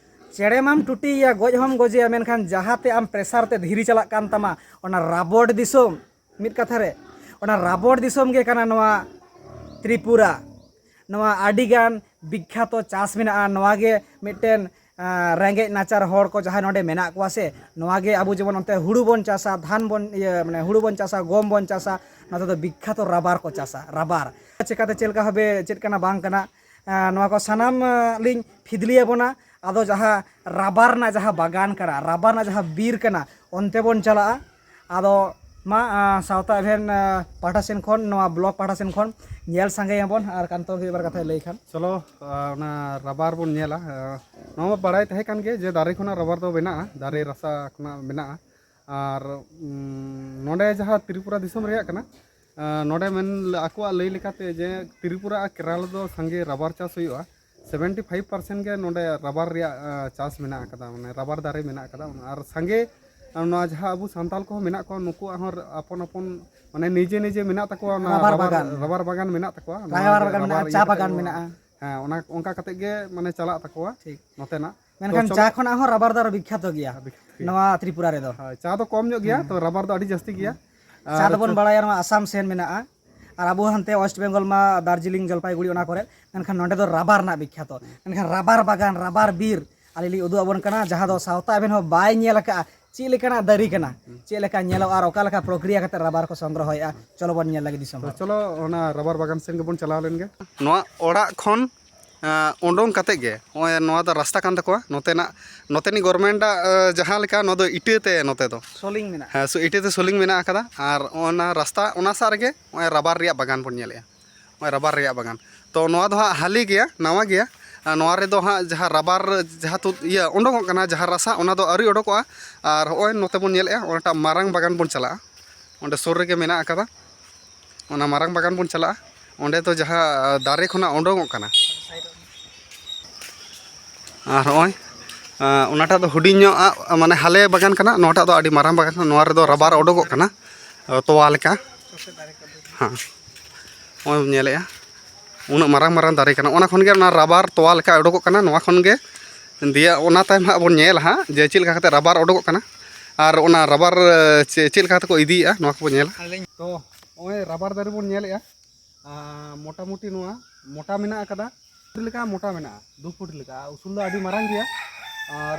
ᱪᱮᱬᱮ ᱢᱟᱢ ᱴᱩᱴᱤᱭᱮᱭᱟ, ᱜᱚᱡ ᱦᱚᱢ ᱜᱚᱡᱮᱭᱟ, ᱢᱮᱱᱠᱷᱟᱱ ᱡᱟᱦᱟᱸᱛᱮ ᱟᱢ ᱯᱨᱮᱥᱟᱨ ᱛᱮ ᱫᱷᱤᱨᱤ ᱪᱟᱞᱟᱜ ᱠᱟᱱ ᱛᱟᱢᱟ, ᱚᱱᱟ ᱨᱟᱵᱚᱴ ᱫᱤᱥᱚᱢ, ᱢᱤᱫ ᱠᱟᱛᱷᱟ ᱨᱮ, ᱚᱱᱟ ᱨᱟᱵᱚᱴ ᱫᱤᱥᱚᱢ ᱜᱮ ᱠᱟᱱᱟ ᱱᱚᱣᱟ ᱛᱨᱤᱯᱩᱨᱟ᱾ ᱱᱚᱣᱟ ᱟᱹᱰᱤᱜᱟᱱ ᱵᱤᱠᱠᱷᱟᱛᱚ ᱪᱟᱥ ᱢᱮᱱᱟᱜᱼᱟ᱾ ᱱᱚᱣᱟ ᱜᱮ ᱢᱤᱫᱴᱮᱱ, ᱟᱸ, ᱨᱮᱸᱜᱮᱡ ᱱᱟᱪᱟᱨ ᱦᱚᱲ ᱠᱚ ᱡᱟᱦᱟᱸᱭ ᱱᱚᱰᱮ ᱢᱮᱱᱟᱜ ᱠᱚᱣᱟ ᱥᱮ, ᱱᱚᱣᱟ ᱜᱮ ᱟᱵᱚ ᱡᱮᱢᱚᱱ ᱚᱱᱛᱮ ᱦᱩᱲᱩ ᱵᱚᱱ ᱪᱟᱥᱟ, ᱫᱷᱟᱱ ᱵᱚᱱ, ᱤᱭᱟᱹ, ᱢᱟᱱᱮ ᱦᱩᱲᱩ ᱵᱚᱱ ᱪᱟᱥᱟ, ᱜᱚᱢ ᱵᱚᱱ ᱪᱟᱥᱟ, ᱱᱚᱛᱮ ᱫᱚ ᱵᱤᱠᱠᱷᱟᱛᱚ ᱨᱟᱵᱟᱨ ᱠᱚ ᱪᱟᱥᱟ, ᱨᱟᱵᱟᱨ᱾ ᱪᱮᱠᱟᱛᱮ ᱪᱮᱫ ᱞᱮᱠᱟ ᱵᱷᱟᱵᱮ ᱪᱮᱫ ᱠᱟᱱᱟ ᱵᱟᱝ ᱠᱟᱱᱟ, ᱟᱸ, ᱱᱚᱣᱟ ᱠᱚ ᱥᱟᱱᱟᱢ, ᱟᱸ, ᱞᱤᱧ ᱯᱷᱤᱫᱽᱞᱤ ᱟᱵᱚᱱᱟ᱾ ᱟᱫᱚ ᱡᱟᱦᱟᱸ ᱨᱟᱵᱟᱨ ᱨᱮᱱᱟᱜ ᱡᱟᱦᱟᱸ ᱵᱟᱜᱟᱱ ᱠᱟᱱᱟ, ᱨᱟᱵᱟᱨ ᱨᱮᱱᱟᱜ ᱡᱟᱦᱟᱸ ᱵᱤᱨ ᱠᱟᱱᱟ, ᱚᱱᱛᱮ ᱵᱚᱱ ᱪᱟᱞᱟᱜᱼᱟ᱾ ᱟᱫᱚ ᱢᱟ, ᱟᱸ, ᱥᱟᱶᱛᱟ ᱮᱵᱷᱮᱱ, ᱟᱸ, ᱯᱟᱦᱴᱟ ᱥᱮᱱ ᱠᱷᱚᱱ, ᱱᱚᱣᱟ ᱵᱞᱚᱠ ᱯᱟᱦᱴᱟ ᱥᱮᱱ ᱠᱷᱚᱱ ᱧᱮᱞ ᱥᱟᱸᱜᱮᱭᱟᱵᱚᱱ ᱟᱨ ᱠᱟᱱᱛᱚ ᱜᱮ ᱢᱤᱫ ᱵᱟᱨ ᱠᱟᱛᱷᱟᱭ ᱞᱟᱹᱭ ᱠᱷᱟᱱ᱾ ᱪᱚᱞᱚ, ᱟᱸ, ᱚᱱᱟ ᱨᱟᱵᱟᱨ ᱵᱚᱱ ᱧᱮᱞᱟ᱾ ᱟᱸ, ᱱᱚᱣᱟ ᱢᱟ ᱵᱟᱲᱟᱭ ᱛᱟᱦᱮᱸ ᱠᱟᱱ ᱜᱮ ᱡᱮ ᱫᱟᱨᱮ ᱠᱷᱚᱱᱟᱜ ᱨᱟᱵᱟᱨ ᱫᱚ ᱵᱮᱱᱟᱜᱼᱟ, ᱫᱟᱨᱮ ᱨᱟᱥᱟ ᱠᱷᱚᱱᱟᱜ ᱵᱮᱱᱟᱜᱼᱟ᱾ ᱟᱨ, ᱩᱸ, ᱱᱚᱰᱮ ᱡᱟᱦᱟᱸ ᱛᱨᱤᱯᱩᱨᱟ ᱫᱤᱥᱚᱢ ᱨᱮᱭᱟᱜ ᱠᱟᱱᱟ, ᱟᱸ, ᱱᱚᱰᱮ ᱢᱮᱱ ᱟᱠᱚᱣᱟᱜ ᱞᱟᱹᱭ ᱞᱮᱠᱟᱛᱮ ᱡᱮ ᱛᱨᱤᱯᱩᱨᱟ ᱟᱨ ᱠᱮᱨᱟᱞᱟ ᱫᱚ ᱥᱟᱸᱜᱮ ᱨᱟᱵᱟᱨ ᱪᱟᱥ ᱦᱩᱭᱩᱜᱼᱟ᱾ ᱥᱮᱵᱷᱮᱱᱴᱤ ᱯᱷᱟᱭᱤᱵᱷ ᱯᱟᱨᱥᱮᱱᱴ ᱜᱮ ᱱᱚᱰᱮ ᱨᱟᱵᱟᱨ ᱨᱮᱭᱟᱜ, ᱟᱸ, ᱪᱟᱥ ᱢᱮᱱᱟᱜ ᱟᱠᱟᱫᱟ, ᱢᱟᱱᱮ ᱨᱟᱵᱟᱨ ᱫᱟᱨᱮ ᱢᱮᱱᱟᱜ ᱟᱠᱟᱫᱟ᱾ ᱟᱨ ᱥᱟᱸᱜᱮ, ᱟᱸ, ᱱᱚᱣᱟ ᱡᱟᱦᱟᱸ ᱟᱵᱚ ᱥᱟᱱᱛᱟᱞ ᱠᱚᱦᱚᱸ ᱢᱮᱱᱟᱜ ᱠᱚᱣᱟ, ᱱᱩᱠᱩᱣᱟᱜ ᱦᱚᱸ ᱟᱯᱚᱱ ᱟᱯᱚᱱ, ᱢᱟᱱᱮ ᱱᱤᱡᱮ ᱱᱤᱡᱮ ᱢᱮᱱᱟᱜ ᱛᱟᱠᱚᱣᱟ ᱚᱱᱟ ᱨᱟᱵᱟᱨ ᱨᱟᱵᱟᱨ, ᱵᱟᱜᱟᱱ᱾ ᱨᱟᱵᱟᱨ ᱵᱟᱜᱟᱱ ᱢᱮᱱᱟᱜ ᱛᱟᱠᱚᱣᱟ, ᱱᱚᱣᱟ ᱨᱟᱵᱟᱨ ᱜᱮ ᱵᱟᱜᱟᱱ ᱨᱟᱵᱟᱨ ᱢᱮᱱᱟᱜᱼᱟ, ᱤᱭᱟᱹ ᱪᱟ ᱠᱟᱛᱮ ᱵᱟᱜᱟᱱ ᱠᱚ, ᱢᱮᱱᱟᱜᱼᱟ᱾ ᱦᱮᱸ, ᱚᱱᱟ, ᱚᱱᱠᱟ ᱠᱟᱛᱮ ᱜᱮ ᱢᱟᱱᱮ ᱪᱟᱞᱟᱜ ᱛᱟᱠᱚᱣᱟ ᱴᱷᱤᱠ᱾ ᱱᱚᱛᱮᱱᱟᱜ᱾ ᱢᱮᱱᱠᱷᱟᱱ ᱛᱚ ᱪᱟ ᱪᱚᱞᱚ ᱠᱷᱚᱱᱟᱜ ᱦᱚᱸ ᱨᱟᱵᱟᱨ ᱫᱚ ᱟᱨᱚ ᱵᱤᱠᱠᱷᱟᱛᱚ ᱜᱮᱭᱟ ᱦᱮᱸ, ᱵᱤᱠᱠᱷᱟᱛᱚ ᱜᱮᱭᱟ᱾ ᱱᱚᱣᱟ ᱛᱨᱤᱯᱩᱨᱟ ᱨᱮᱫᱚ᱾ ᱦᱳᱭ, ᱪᱟ ᱫᱚ ᱠᱚᱢ ᱧᱚᱜ ᱜᱮᱭᱟ, ᱦᱮᱸ᱾ ᱛᱚ ᱨᱟᱵᱟᱨ ᱫᱚ ᱟᱹᱰᱤ ᱡᱟᱹᱥᱛᱤ ᱜᱮᱭᱟ᱾ ᱪᱟ ᱟᱨ ᱫᱚᱵᱚᱱ ᱛᱚ ᱵᱟᱲᱟᱭᱟ ᱱᱚᱣᱟ ᱟᱥᱟᱢ ᱥᱮᱱ ᱢᱮᱱᱟᱜᱼᱟ, ᱟᱨ ᱟᱵᱚ ᱦᱟᱱᱛᱮ ᱳᱭᱮᱥᱴ ᱵᱮᱝᱜᱚᱞ ᱢᱟ ᱫᱟᱨᱡᱤᱞᱤᱝ, ᱡᱚᱞᱯᱟᱭᱜᱩᱲᱤ ᱚᱱᱟ ᱠᱚᱨᱮ, ᱢᱮᱱᱠᱷᱟᱱ ᱱᱚᱸᱰᱮ ᱫᱚ ᱨᱟᱵᱟᱨ ᱨᱮᱱᱟᱜ ᱵᱤᱠᱠᱷᱟᱛᱚ᱾ ᱢᱮᱱᱠᱷᱟᱱ ᱨᱟᱵᱟᱨ ᱵᱟᱜᱟᱱ, ᱨᱟᱵᱟᱨ ᱵᱤᱨ ᱟᱞᱮ ᱞᱤᱧ ᱩᱫᱩᱜ ᱟᱵᱚᱱ ᱠᱟᱱᱟ, ᱡᱟᱦᱟᱸ ᱫᱚ ᱥᱟᱶᱛᱟ ᱮᱵᱷᱮᱱ ᱦᱚᱸ ᱵᱟᱭ ᱧᱮᱞ ᱟᱠᱟᱫᱼᱟ, ᱪᱮᱫ ᱞᱮᱠᱟᱱᱟᱜ ᱫᱟᱨᱮ ᱠᱟᱱᱟ, ᱪᱮᱫ ᱞᱮᱠᱟ ᱧᱮᱞᱚᱜᱼᱟ ᱟᱨ ᱚᱠᱟ ᱞᱮᱠᱟ ᱯᱨᱚᱠᱨᱤᱭᱟ ᱠᱟᱛᱮ ᱨᱟᱵᱟᱨ ᱠᱚ ᱥᱚᱝᱜᱨᱚᱦᱚᱭᱮᱫᱼᱟ᱾ ᱪᱚᱞᱚ ᱵᱚᱱ ᱧᱮᱞ ᱞᱟᱹᱜᱤᱫ ᱫᱤᱥᱚᱢ ᱛᱚ ᱦᱚᱲ᱾ ᱪᱚᱞᱚ, ᱚᱱᱟ ᱨᱟᱵᱟᱨ ᱵᱟᱜᱟᱱ ᱥᱮᱱ ᱜᱮᱵᱚᱱ ᱪᱟᱞᱟᱣ ᱞᱮᱱ ᱜᱮ᱾ ᱱᱚᱣᱟ ᱚᱲᱟᱜ ᱠᱷᱚᱱ, ᱟᱸ, ᱩᱰᱩᱝ ᱠᱟᱛᱮ ᱜᱮ ᱱᱚᱜᱼᱚᱭ ᱱᱚᱣᱟ ᱫᱚ ᱨᱟᱥᱛᱟ ᱠᱟᱱ ᱛᱟᱠᱚᱣᱟ᱾ ᱱᱚᱛᱮᱱᱟᱜ, ᱱᱚᱛᱮᱱᱤᱡ ᱜᱚᱨᱢᱮᱱᱴᱟᱜ, ᱟᱸ, ᱡᱟᱦᱟᱸ ᱞᱮᱠᱟ, ᱱᱚᱣᱟ ᱫᱚ ᱤᱴᱟᱹ ᱛᱮ ᱱᱚᱛᱮ ᱫᱚ᱾ ᱥᱳᱞᱤᱝ ᱢᱮᱱᱟᱜᱼᱟ᱾ ᱦᱮᱸ, ᱥᱩ-, ᱤᱴᱟᱹ ᱛᱮ ᱥᱳᱞᱤᱝ ᱢᱮᱱᱟᱜ ᱟᱠᱟᱫᱟ᱾ ᱟᱨ ᱚᱱᱟ ᱨᱟᱥᱛᱟ, ᱚᱱᱟ ᱥᱟᱜ ᱨᱮᱜᱮ ᱱᱚᱜᱼᱚᱭ ᱨᱟᱵᱟᱨ ᱨᱮᱭᱟᱜ ᱵᱟᱜᱟᱱ ᱵᱚᱱ ᱧᱮᱞᱮᱜᱼᱟ᱾ ᱱᱚᱜᱼᱚᱭ ᱨᱟᱵᱟᱨ ᱨᱮᱭᱟᱜ ᱵᱟᱜᱟᱱ᱾ ᱛᱚ ᱱᱚᱣᱟ ᱫᱚ ᱦᱟᱸᱜ ᱦᱟᱹᱞᱤ ᱜᱮᱭᱟ, ᱱᱟᱣᱟ ᱜᱮᱭᱟ᱾ ᱟᱨ ᱱᱚᱣᱟ ᱨᱮᱫᱚ ᱦᱟᱸᱜ ᱡᱟᱦᱟᱸ ᱨᱟᱵᱟᱨ, ᱡᱟᱦᱟᱸ ᱛᱩᱫ, ᱤᱭᱟᱹ, ᱩᱰᱩᱠᱚᱜ ᱠᱟᱱᱟ, ᱡᱟᱦᱟᱸ ᱨᱟᱥᱟ, ᱚᱱᱟ ᱫᱚ ᱟᱹᱣᱨᱤ ᱩᱰᱩᱠᱚᱜᱼᱟ᱾ ᱟᱨ ᱦᱚᱸᱜᱼᱚᱭ ᱱᱚᱛᱮ ᱵᱚᱱ ᱧᱮᱞᱮᱜᱼᱟ, ᱚᱱᱟᱴᱟᱜ ᱢᱟᱨᱟᱝ ᱵᱟᱜᱟᱱ ᱵᱚᱱ ᱪᱟᱞᱟᱜᱼᱟ᱾ ᱚᱸᱰᱮ ᱥᱩᱨ ᱨᱮᱜᱮ ᱢᱮᱱᱟᱜ ᱟᱠᱟᱫᱟ᱾ ᱚᱱᱟ ᱢᱟᱨᱟᱝ ᱵᱟᱜᱟᱱ ᱵᱚᱱ ᱪᱟᱞᱟᱜᱼᱟ᱾ ᱚᱸᱰᱮ ᱫᱚ ᱡᱟᱦᱟᱸ ᱫᱟᱨᱮ ᱠᱷᱚᱱᱟᱜ ᱩᱰᱩᱠᱚᱜ ᱠᱟᱱᱟ᱾ ᱟᱨ ᱦᱚᱸᱜᱼᱚᱭ, ᱟᱸ, ᱚᱱᱟᱴᱟᱜ ᱫᱚ ᱦᱩᱰᱤᱧ ᱧᱚᱜ ᱟᱜ, ᱢᱟᱱᱮ ᱦᱟᱞᱮ ᱵᱟᱜᱟᱱ ᱠᱟᱱᱟ, ᱱᱚᱣᱟᱴᱟᱜ ᱫᱚ ᱟᱹᱰᱤ ᱢᱟᱨᱟᱝ ᱵᱟᱜᱟᱱ ᱠᱟᱱᱟ᱾ ᱱᱚᱣᱟ ᱨᱮᱫᱚ ᱨᱟᱵᱟᱨ ᱩᱰᱩᱠᱚᱜ ᱠᱟᱱᱟ, ᱛᱚᱣᱟ ᱞᱮᱠᱟ᱾ ᱦᱮᱸ, ᱱᱚᱜᱼᱚᱭ ᱵᱚᱱ ᱧᱮᱞᱮᱜᱼᱟ, ᱩᱱᱟᱹᱜ ᱢᱟᱨᱟᱝ ᱢᱟᱨᱟᱝ ᱫᱟᱨᱮ ᱠᱟᱱᱟ᱾ ᱚᱱᱟ ᱠᱷᱚᱱ ᱜᱮ ᱚᱱᱟ ᱨᱟᱵᱟᱨ ᱛᱚᱣᱟ ᱞᱮᱠᱟ ᱩᱰᱩᱠᱚᱜ ᱠᱟᱱᱟ᱾ ᱱᱚᱣᱟ ᱠᱷᱚᱱ ᱜᱮ ᱫᱤᱭᱮ ᱚᱱᱟ ᱛᱟᱭᱚᱢ ᱦᱟᱸᱜ ᱵᱚᱱ ᱧᱮᱞᱟ ᱦᱟᱸᱜ ᱡᱮ ᱪᱮᱫ ᱞᱮᱠᱟ ᱠᱟᱛᱮ ᱨᱟᱵᱟᱨ ᱩᱰᱩᱠᱚᱜ ᱠᱟᱱᱟ ᱟᱨ ᱚᱱᱟ ᱨᱟᱵᱟᱨ, ᱮ, ᱪᱮ-, ᱪᱮᱫ ᱞᱮᱠᱟ ᱠᱟᱛᱮ ᱠᱚ ᱤᱫᱤᱭᱮᱜᱼᱟ, ᱱᱚᱣᱟ ᱠᱚᱵᱚᱱ ᱧᱮᱞᱟ᱾ ᱛᱚ ᱱᱚᱜᱼᱚᱭ ᱨᱟᱵᱟᱨ ᱫᱟᱨᱮ ᱵᱚᱱ ᱧᱮᱞᱮᱜᱼᱟ, ᱟᱨ ᱢᱚᱴᱟᱢᱩᱴᱤ ᱱᱚᱣᱟ ᱢᱚᱴᱟ ᱢᱮᱱᱟᱜ ᱟᱠᱟᱫᱟ, ᱯᱷᱩᱴ ᱞᱮᱠᱟ ᱢᱚᱴᱟ ᱢᱮᱱᱟᱜᱼᱟ, ᱫᱩ ᱯᱷᱩᱴ ᱞᱮᱠᱟ, ᱟᱨ ᱩᱥᱩᱞ ᱫᱚ ᱟᱹᱰᱤ ᱢᱟᱨᱟᱝ ᱜᱮᱭᱟ᱾ ᱟᱨ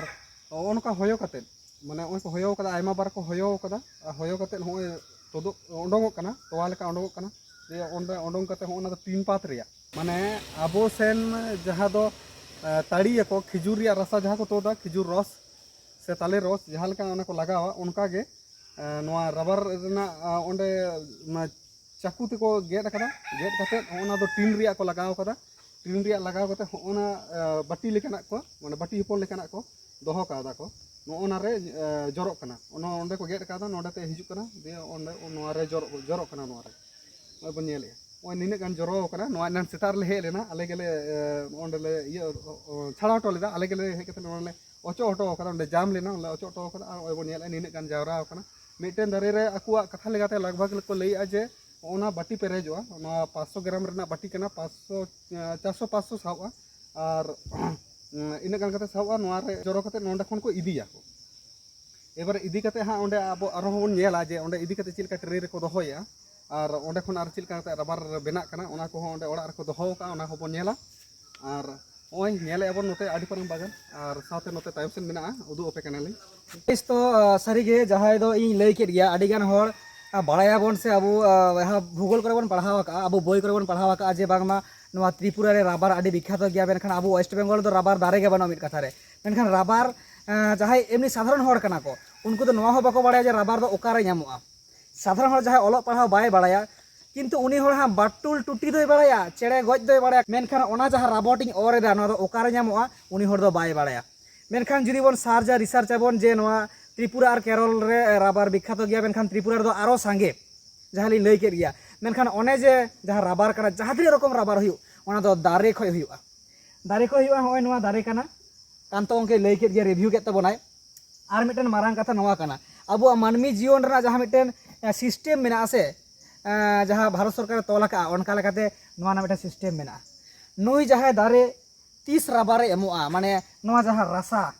ᱱᱚᱜᱼᱚ ᱱᱚᱝᱠᱟ ᱦᱚᱭᱚ ᱠᱟᱛᱮᱫ, ᱢᱟᱱᱮ ᱱᱚᱜᱼᱚᱭ ᱠᱚ ᱦᱚᱭᱚ ᱠᱟᱫᱟ, ᱟᱭᱢᱟ ᱵᱟᱨ ᱠᱚ ᱦᱚᱭᱚ ᱠᱟᱫᱟ, ᱟᱨ ᱦᱚᱭᱚ ᱠᱟᱛᱮᱫ ᱱᱚᱜᱼᱚᱭ ᱛᱩᱫᱩᱜ, ᱩᱰᱩᱝᱚᱜ ᱠᱟᱱᱟ, ᱛᱚᱣᱟ ᱞᱮᱠᱟ ᱩᱰᱩᱝᱚᱜ ᱠᱟᱱᱟ᱾ ᱫᱤᱭᱮ ᱚᱸᱰᱮ ᱩᱰᱩᱝ ᱠᱟᱛᱮᱫ ᱦᱚᱸᱜᱼᱚ ᱱᱟ ᱫᱚ ᱴᱤᱱ ᱯᱟᱛ ᱨᱮᱭᱟᱜ, ᱢᱟᱱᱮ ᱟᱵᱚ ᱥᱮᱱ ᱡᱟᱦᱟᱸ ᱫᱚ, ᱮ, ᱛᱟᱹᱲᱤᱭᱟᱠᱚ, ᱠᱷᱤᱡᱩᱨ ᱨᱮᱭᱟᱜ ᱨᱟᱥᱟ ᱡᱟᱦᱟᱸ ᱠᱚ ᱛᱩᱫᱟ, ᱠᱷᱤᱡᱩᱨ ᱨᱚᱥ ᱥᱮ ᱛᱟᱞᱮ ᱨᱚᱥ, ᱡᱟᱦᱟᱸ ᱞᱮᱠᱟ ᱚᱱᱟ ᱠᱚ ᱞᱟᱜᱟᱣᱟ, ᱚᱱᱠᱟ ᱜᱮ ᱱᱚᱣᱟ ᱨᱟᱵᱟᱨ ᱨᱮᱱᱟᱜ ᱚᱸᱰᱮ ᱪᱟᱠᱩ ᱛᱮᱠᱚ ᱜᱮᱫ ᱟᱠᱟᱫᱟ᱾ ᱜᱮᱫ ᱠᱟᱛᱮᱫ ᱦᱚᱸᱜᱼᱚ ᱱᱟ ᱫᱚ ᱴᱤᱱ ᱨᱮᱭᱟᱜ ᱠᱚ ᱞᱟᱜᱟᱣ ᱠᱟᱫᱟ᱾ ᱴᱤᱱ ᱨᱮᱭᱟᱜ ᱞᱟᱜᱟᱣ ᱠᱟᱛᱮᱫ ᱦᱚᱸᱜᱼᱚ ᱱᱟ ᱵᱟᱹᱴᱤ ᱞᱮᱠᱟᱱᱟᱜ ᱠᱚ, ᱢᱟᱱᱮ ᱵᱟᱹᱴᱤ ᱦᱚᱯᱚᱱ ᱞᱮᱠᱟᱱᱟᱜ ᱠᱚ ᱫᱚᱦᱚ ᱠᱟᱣᱫᱟ ᱠᱚ᱾ ᱱᱚᱜᱼᱚ ᱱᱟ ᱨᱮ ᱡᱚᱨᱚᱜ ᱠᱟᱱᱟ᱾ ᱚᱱᱟ ᱚᱸᱰᱮ ᱠᱚ ᱜᱮᱫ ᱠᱟᱣᱫᱟ, ᱱᱚᱸᱰᱮ ᱛᱮ ᱦᱤᱡᱩᱜ ᱠᱟᱱᱟ, ᱫᱤᱭᱮ ᱚᱸᱰᱮ ᱱᱚᱣᱟ ᱨᱮ ᱡᱚᱨᱚᱜ ᱡᱚᱨᱚᱜ ᱠᱟᱱᱟ᱾ ᱱᱚᱣᱟ ᱨᱮ ᱱᱚᱜᱼᱚᱭ ᱵᱚᱱ ᱧᱮᱞᱮᱫᱼᱟ, ᱱᱚᱜᱼᱚᱭ ᱱᱤᱱᱟᱹᱜ ᱜᱟᱱ ᱡᱚᱨᱚ ᱟᱠᱟᱱᱟ᱾ ᱱᱚᱣᱟ ᱮᱱᱟᱱ ᱥᱮᱛᱟᱜ ᱨᱮᱞᱮ ᱦᱮᱡ ᱞᱮᱱᱟ, ᱟᱞᱮ ᱜᱮᱞᱮ ᱚᱸᱰᱮ ᱞᱮ ᱤᱭᱟᱹ ᱪᱷᱟᱲᱟᱣ ᱦᱚᱴᱚ ᱞᱮᱫᱟ᱾ ᱟᱞᱮ ᱜᱮᱞᱮ ᱦᱮᱡ ᱠᱟᱛᱮ ᱱᱚᱰᱮ ᱞᱮ ᱚᱪᱚᱜ ᱦᱚᱴᱚ ᱠᱟᱫᱟ, ᱚᱸᱰᱮ ᱡᱟᱢ ᱞᱮᱱᱟ, ᱚᱸᱰᱮ ᱚᱪᱚᱜ ᱦᱚᱴᱚ ᱠᱟᱫᱟ᱾ ᱟᱨ ᱱᱚᱜᱼᱚᱭ ᱵᱚᱱ ᱧᱮᱞᱮᱫᱼᱟ, ᱱᱤᱱᱟᱹᱜ ᱜᱟᱱ ᱡᱟᱣᱨᱟ ᱟᱠᱟᱱᱟ᱾ ᱢᱤᱫᱴᱮᱱ ᱫᱟᱨᱮ ᱨᱮ ᱟᱠᱚᱣᱟᱜ ᱠᱟᱛᱷᱟ ᱞᱮᱠᱟᱛᱮ ᱞᱟᱜᱽ ᱵᱷᱟᱜᱽ ᱠᱚ ᱞᱟᱹᱭᱮᱫᱼᱟ ᱡᱮ ᱚᱱᱟ ᱵᱟᱹᱴᱤ ᱯᱮᱨᱮᱡᱚᱜᱼᱟ, ᱱᱚᱣᱟ ᱯᱟᱸᱪᱥᱚ ᱜᱨᱟᱢ ᱨᱮᱱᱟᱜ ᱵᱟᱹᱴᱤ ᱠᱟᱱᱟ, ᱯᱟᱸᱪᱥᱚ, ᱪᱟᱨᱥᱚ ᱯᱟᱸᱪᱥᱚ ᱥᱟᱦᱚᱵᱼᱟ᱾ ᱟᱨ ᱤᱱᱟᱹᱜ ᱜᱟᱱ ᱠᱟᱛᱮ ᱥᱟᱦᱚᱵᱼᱟ᱾ ᱱᱚᱣᱟ ᱨᱮ ᱡᱚᱨᱚ ᱠᱟᱛᱮ ᱱᱚᱸᱰᱮ ᱠᱷᱚᱱ ᱠᱚ ᱤᱫᱤᱭᱟᱠᱚ᱾ ᱮᱵᱟᱨ ᱤᱫᱤ ᱠᱟᱛᱮ ᱦᱟᱸᱜ ᱚᱸᱰᱮ ᱟᱵᱚ ᱟᱨᱦᱚᱸ ᱵᱚᱱ ᱧᱮᱞᱟ ᱡᱮ ᱚᱸᱰᱮ ᱤᱫᱤ ᱠᱟᱛᱮ ᱪᱮᱫ ᱞᱮᱠᱟ ᱴᱨᱮ ᱨᱮᱠᱚ ᱫᱚᱦᱚᱭᱟ, ᱟᱨ ᱚᱸᱰᱮ ᱠᱷᱚᱱ ᱟᱨ ᱪᱮᱫ ᱞᱮᱠᱟ ᱠᱟᱛᱮ ᱨᱟᱵᱟᱨ ᱵᱮᱱᱟᱜ ᱠᱟᱱᱟ, ᱚᱱᱟ ᱠᱚᱦᱚᱸ ᱚᱸᱰᱮ ᱚᱲᱟᱜ ᱨᱮᱠᱚ ᱫᱚᱦᱚ ᱠᱟᱜᱼᱟ, ᱚᱱᱟ ᱦᱚᱸᱵᱚᱱ ᱧᱮᱞᱟ᱾ ᱟᱨ ᱱᱚᱜᱼᱚᱭ ᱧᱮᱞᱮᱫᱼᱟ ᱵᱚᱱ ᱱᱚᱛᱮ ᱟᱹᱰᱤ ᱢᱟᱨᱟᱝ ᱵᱟᱜᱟᱱ, ᱟᱨ ᱥᱟᱶᱛᱮ ᱱᱚᱛᱮ ᱛᱟᱭᱚᱢ ᱥᱮᱫ ᱢᱮᱱᱟᱜᱼᱟ, ᱩᱫᱩᱜ ᱟᱯᱮ ᱠᱟᱱᱟᱞᱤᱧ᱾ ᱵᱮᱥ, ᱛᱚ, ᱟᱸ, ᱥᱟᱹᱨᱤᱜᱮ ᱡᱟᱦᱟᱸᱭ ᱫᱚ ᱤᱧ ᱞᱟᱹᱭ ᱠᱮᱫ ᱜᱮᱭᱟ, ᱟᱹᱰᱤ ᱜᱟᱱ ᱦᱚᱲ, ᱟᱸ, ᱵᱟᱲᱟᱭᱟᱵᱚᱱ ᱥᱮ ᱟᱵᱚ, ᱟᱸ, ᱡᱟᱦᱟᱸ ᱵᱷᱩᱜᱳᱞ ᱠᱚᱨᱮ ᱵᱚᱱ ᱯᱟᱲᱦᱟᱣ ᱟᱠᱟᱜᱼᱟ, ᱟᱵᱚ ᱵᱳᱭ ᱠᱚᱨᱮ ᱵᱚᱱ ᱯᱟᱲᱦᱟᱣ ᱟᱠᱟᱜᱼᱟ ᱡᱮ ᱵᱟᱝᱢᱟ ᱱᱚᱣᱟ ᱛᱨᱤᱯᱩᱨᱟ ᱨᱮ ᱨᱟᱵᱟᱨ ᱟᱹᱰᱤ ᱵᱤᱠᱠᱷᱟᱛᱚ ᱜᱮᱭᱟ, ᱢᱮᱱᱠᱷᱟᱱ ᱟᱵᱚ ᱳᱭᱮᱥᱴ ᱵᱮᱝᱜᱚᱞ ᱨᱮᱫᱚ ᱨᱟᱵᱟᱨ ᱫᱟᱨᱮ ᱜᱮ ᱵᱟᱹᱱᱩᱜᱼᱟ ᱢᱤᱫ ᱠᱟᱛᱷᱟ ᱨᱮ᱾ ᱢᱮᱱᱠᱷᱟᱱ ᱨᱟᱵᱟᱨ, ᱟᱸ, ᱡᱟᱦᱟᱸᱭ ᱮᱢᱱᱤ ᱥᱟᱫᱷᱟᱨᱚᱱ ᱦᱚᱲ ᱠᱟᱱᱟ ᱠᱚ, ᱩᱱᱠᱩ ᱫᱚ ᱱᱚᱣᱟ ᱦᱚᱸ ᱵᱟᱠᱚ ᱵᱟᱲᱟᱭᱟ ᱡᱮ ᱨᱟᱵᱟᱨ ᱫᱚ ᱚᱠᱟᱨᱮ ᱧᱟᱢᱚᱜᱼᱟ᱾ ᱥᱟᱫᱷᱟᱨᱚᱱ ᱦᱚᱲ ᱡᱟᱦᱟᱸᱭ ᱚᱞᱚᱜ ᱯᱟᱲᱦᱟᱣ ᱵᱟᱭ ᱵᱟᱲᱟᱭᱟ, ᱠᱤᱱᱛᱩ ᱩᱱᱤ ᱦᱚᱲ ᱦᱟᱸᱜ ᱵᱟᱴᱩᱞ ᱴᱩᱴᱤ ᱫᱚᱭ ᱵᱟᱲᱟᱭᱟ, ᱪᱮᱬᱮ ᱜᱚᱡ ᱫᱚᱭ ᱵᱟᱲᱟᱭᱟ, ᱢᱮᱱᱠᱷᱟᱱ ᱚᱱᱟ ᱡᱟᱦᱟᱸ ᱨᱟᱵᱚᱴ ᱤᱧ ᱚᱨ ᱮᱫᱟ, ᱱᱚᱣᱟ ᱫᱚ ᱚᱠᱟᱨᱮ ᱧᱟᱢᱚᱜᱼᱟ, ᱩᱱᱤ ᱦᱚᱲ ᱫᱚ ᱵᱟᱭ ᱵᱟᱲᱟᱭᱟ᱾ ᱢᱮᱱᱠᱷᱟᱱ ᱡᱩᱫᱤ ᱵᱚᱱ ᱥᱟᱨᱪᱟ, ᱨᱤᱥᱟᱨᱪ ᱟᱵᱚᱱ ᱡᱮ ᱱᱚᱣᱟ ᱛᱨᱤᱯᱩᱨᱟ ᱟᱨ ᱠᱮᱨᱚᱞ ᱨᱮ ᱨᱟᱵᱟᱨ ᱵᱤᱠᱠᱷᱟᱛᱚ ᱜᱮᱭᱟ, ᱢᱮᱱᱠᱷᱟᱱ ᱛᱨᱤᱯᱩᱨᱟ ᱨᱮᱫᱚ ᱟᱨᱚ ᱥᱟᱸᱜᱮ, ᱡᱟᱦᱟᱸ ᱞᱤᱧ ᱞᱟᱹᱭ ᱠᱮᱫ ᱜᱮᱭᱟ᱾ ᱢᱮᱱᱠᱷᱟᱱ ᱚᱱᱮ ᱡᱮ ᱡᱟᱦᱟᱸ ᱨᱟᱵᱟᱨ ᱠᱟᱱᱟ, ᱡᱟᱦᱟᱸ ᱛᱤᱱᱟᱹᱜ ᱨᱚᱠᱚᱢ ᱨᱟᱵᱟᱨ ᱦᱩᱭᱩᱜ, ᱚᱱᱟ ᱫᱚ ᱫᱟᱨᱮ ᱠᱷᱚᱡ ᱦᱩᱭᱩᱜᱼᱟ᱾ ᱫᱟᱨᱮ ᱠᱷᱚᱡ ᱦᱩᱭᱩᱜᱼᱟ, ᱱᱚᱜᱼᱚᱭ ᱱᱚᱣᱟ ᱫᱟᱨᱮ ᱠᱟᱱᱟ᱾ ᱠᱟᱱᱛᱚ ᱜᱚᱢᱠᱮ ᱞᱟᱹᱭ ᱠᱮᱫ ᱜᱮᱭᱟ, ᱨᱤᱵᱷᱤᱭᱩ ᱠᱮᱫ ᱛᱟᱵᱚᱱᱟᱭ᱾ ᱟᱨ ᱢᱤᱫᱴᱮᱱ ᱢᱟᱨᱟᱝ ᱠᱟᱛᱷᱟ ᱱᱚᱣᱟ ᱠᱟᱱᱟ, ᱟᱵᱚᱣᱟᱜ ᱢᱟᱹᱱᱢᱤ ᱡᱤᱭᱚᱱ ᱨᱮᱱᱟᱜ ᱡᱟᱦᱟᱸ ᱢᱤᱫᱴᱮᱱ, ᱮ, ᱥᱤᱥᱴᱮᱢ ᱢᱮᱱᱟᱜᱼᱟ ᱥᱮ, ᱮ, ᱡᱟᱦᱟᱸ ᱵᱷᱟᱨᱚᱛ ᱥᱚᱨᱠᱟᱨᱮ ᱛᱚᱞ ᱟᱠᱟᱫᱼᱟ, ᱚᱱᱠᱟ ᱞᱮᱠᱟᱛᱮ ᱱᱚᱣᱟ ᱨᱮᱱᱟᱜ ᱢᱤᱫᱴᱮᱱ ᱥᱤᱥᱴᱮᱢ ᱢᱮᱱᱟᱜᱼᱟ᱾ ᱱᱩᱭ ᱡᱟᱦᱟᱸᱭ ᱫᱟᱨᱮ ᱛᱤᱥ ᱨᱟᱵᱟᱨᱮ ᱮᱢᱚᱜᱼᱟ, ᱢᱟᱱᱮ ᱱᱚᱣᱟ ᱡᱟᱦᱟᱸ ᱨᱟᱥᱟ,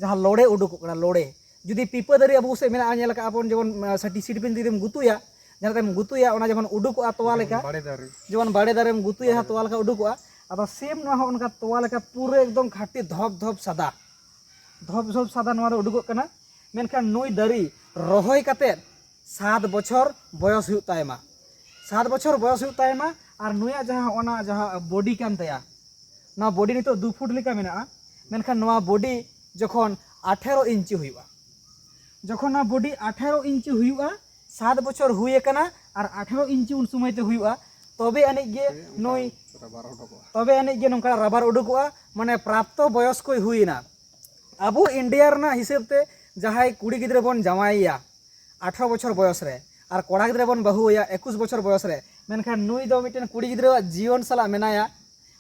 ᱡᱟᱦᱟᱸ ᱞᱚᱲᱮ ᱩᱰᱩᱠᱚᱜ ᱠᱟᱱᱟ, ᱞᱚᱲᱮ, ᱡᱩᱫᱤ ᱯᱤᱯᱟᱹ ᱫᱟᱨᱮ ᱟᱵᱚ ᱥᱮᱫ ᱢᱮᱱᱟᱜᱼᱟ, ᱧᱮᱞ ᱟᱠᱟᱫ ᱵᱚᱱ, ᱡᱮᱢᱚᱱ, ᱮ, ᱥᱟᱹᱴᱤ ᱥᱤᱰ ᱵᱤᱱ ᱡᱩᱫᱤᱢ ᱜᱩᱛᱩᱭᱟ, ᱡᱟᱦᱟᱸ ᱛᱮᱢ ᱜᱩᱛᱩᱭᱟ, ᱚᱱᱟ ᱡᱮᱢᱚᱱ ᱩᱰᱩᱠᱚᱜᱼᱟ ᱛᱚᱣᱟ ᱞᱮᱠᱟ, ᱵᱟᱲᱮ ᱫᱟᱨᱮ᱾ ᱡᱮᱢᱚᱱ ᱵᱟᱲᱮ ᱫᱟᱨᱮᱢ ᱜᱩᱛᱩᱭᱟ, ᱵᱟᱲᱮ ᱛᱚᱣᱟ ᱞᱮᱠᱟ ᱩᱰᱩᱠᱚᱜᱼᱟ᱾ ᱟᱫᱚ ᱥᱮᱢ ᱱᱚᱣᱟ ᱦᱚᱸ ᱚᱱᱠᱟ ᱛᱚᱣᱟ ᱞᱮᱠᱟ ᱯᱩᱨᱟᱹ ᱮᱠᱫᱚᱢ ᱜᱷᱟᱴᱤ ᱫᱷᱚᱯ ᱫᱷᱚᱯ ᱥᱟᱫᱟ, ᱫᱷᱚᱯ ᱫᱷᱚᱯ ᱥᱟᱫᱟ ᱱᱚᱣᱟ ᱫᱚ ᱩᱰᱩᱠᱚᱜ ᱠᱟᱱᱟ᱾ ᱢᱮᱱᱠᱷᱟᱱ ᱱᱩᱭ ᱫᱟᱨᱮ ᱨᱚᱦᱚᱭ ᱠᱟᱛᱮᱫ ᱥᱟᱛ ᱵᱚᱪᱷᱚᱨ ᱵᱚᱭᱚᱥ ᱦᱩᱭᱩᱜ ᱛᱟᱭᱢᱟ, ᱥᱟᱛ ᱵᱚᱪᱷᱚᱨ ᱵᱚᱭᱚᱥ ᱦᱩᱭᱩᱜ ᱛᱟᱭᱢᱟ᱾ ᱟᱨ ᱱᱩᱭᱟᱜ ᱡᱟᱦᱟᱸ ᱚᱱᱟ ᱡᱟᱦᱟᱸ ᱵᱚᱰᱤ ᱠᱟᱱ ᱛᱟᱭᱟ, ᱱᱚᱣᱟ ᱵᱚᱰᱤ ᱱᱤᱛᱚᱜ ᱫᱩ ᱯᱷᱩᱴ ᱞᱮᱠᱟ ᱢᱮᱱᱟᱜᱼᱟ, ᱢᱮᱱᱠᱷᱟᱱ ᱱᱚᱣᱟ ᱵᱚᱰᱤ ᱡᱚᱠᱷᱚᱱ ᱟᱴᱷᱮᱨᱚ ᱤᱧᱪᱤ ᱦᱩᱭᱩᱜᱼᱟ, ᱡᱚᱠᱷᱚᱱ ᱱᱚᱣᱟ ᱵᱚᱰᱤ ᱟᱴᱷᱮᱨᱚ ᱤᱧᱪᱤ ᱦᱩᱭᱩᱜᱼᱟ, ᱥᱟᱛ ᱵᱚᱪᱷᱚᱨ ᱦᱩᱭ ᱟᱠᱟᱱᱟ ᱟᱨ ᱟᱴᱷᱮᱨᱚ ᱤᱧᱪᱤ ᱩᱱ ᱥᱚᱢᱚᱭ ᱛᱮ ᱦᱩᱭᱩᱜᱼᱟ, ᱛᱚᱵᱮ ᱟᱹᱱᱤᱡ ᱜᱮ ᱱᱩᱭ ᱨᱟᱵᱟᱨ ᱩᱰᱩᱠᱚᱜᱼᱟ᱾ ᱛᱚᱵᱮ ᱟᱹᱱᱤᱡ ᱜᱮ ᱱᱚᱝᱠᱟ ᱨᱟᱵᱟᱨ ᱩᱰᱩᱠᱚᱜᱼᱟ, ᱢᱟᱱᱮ ᱯᱨᱟᱯᱛᱚ ᱵᱚᱭᱚᱥ ᱠᱚᱭ ᱦᱩᱭᱮᱱᱟ᱾ ᱟᱵᱚ ᱤᱱᱰᱤᱭᱟ ᱨᱮᱱᱟᱜ ᱦᱤᱥᱟᱹᱵ ᱛᱮ ᱡᱟᱦᱟᱸᱭ ᱠᱩᱲᱤ ᱜᱤᱫᱽᱨᱟᱹ ᱵᱚᱱ ᱡᱟᱶᱟᱭᱮᱭᱟ ᱟᱴᱷᱨᱚ ᱵᱚᱪᱷᱚᱨ ᱵᱚᱭᱚᱥ ᱨᱮ, ᱟᱨ ᱠᱚᱲᱟ ᱜᱤᱫᱽᱨᱟᱹ ᱵᱚᱱ ᱵᱟᱹᱦᱩ ᱟᱭᱟ ᱮᱠᱩᱥ ᱵᱚᱪᱷᱚᱨ ᱵᱚᱭᱚᱥ ᱨᱮ, ᱢᱮᱱᱠᱷᱟᱱ ᱱᱩᱭ ᱫᱚ ᱢᱤᱫᱴᱮᱱ ᱠᱩᱲᱤ ᱜᱤᱫᱽᱨᱟᱹᱣᱟᱜ ᱡᱤᱭᱚᱱ ᱥᱟᱞᱟᱜ ᱢᱮᱱᱟᱭᱟ᱾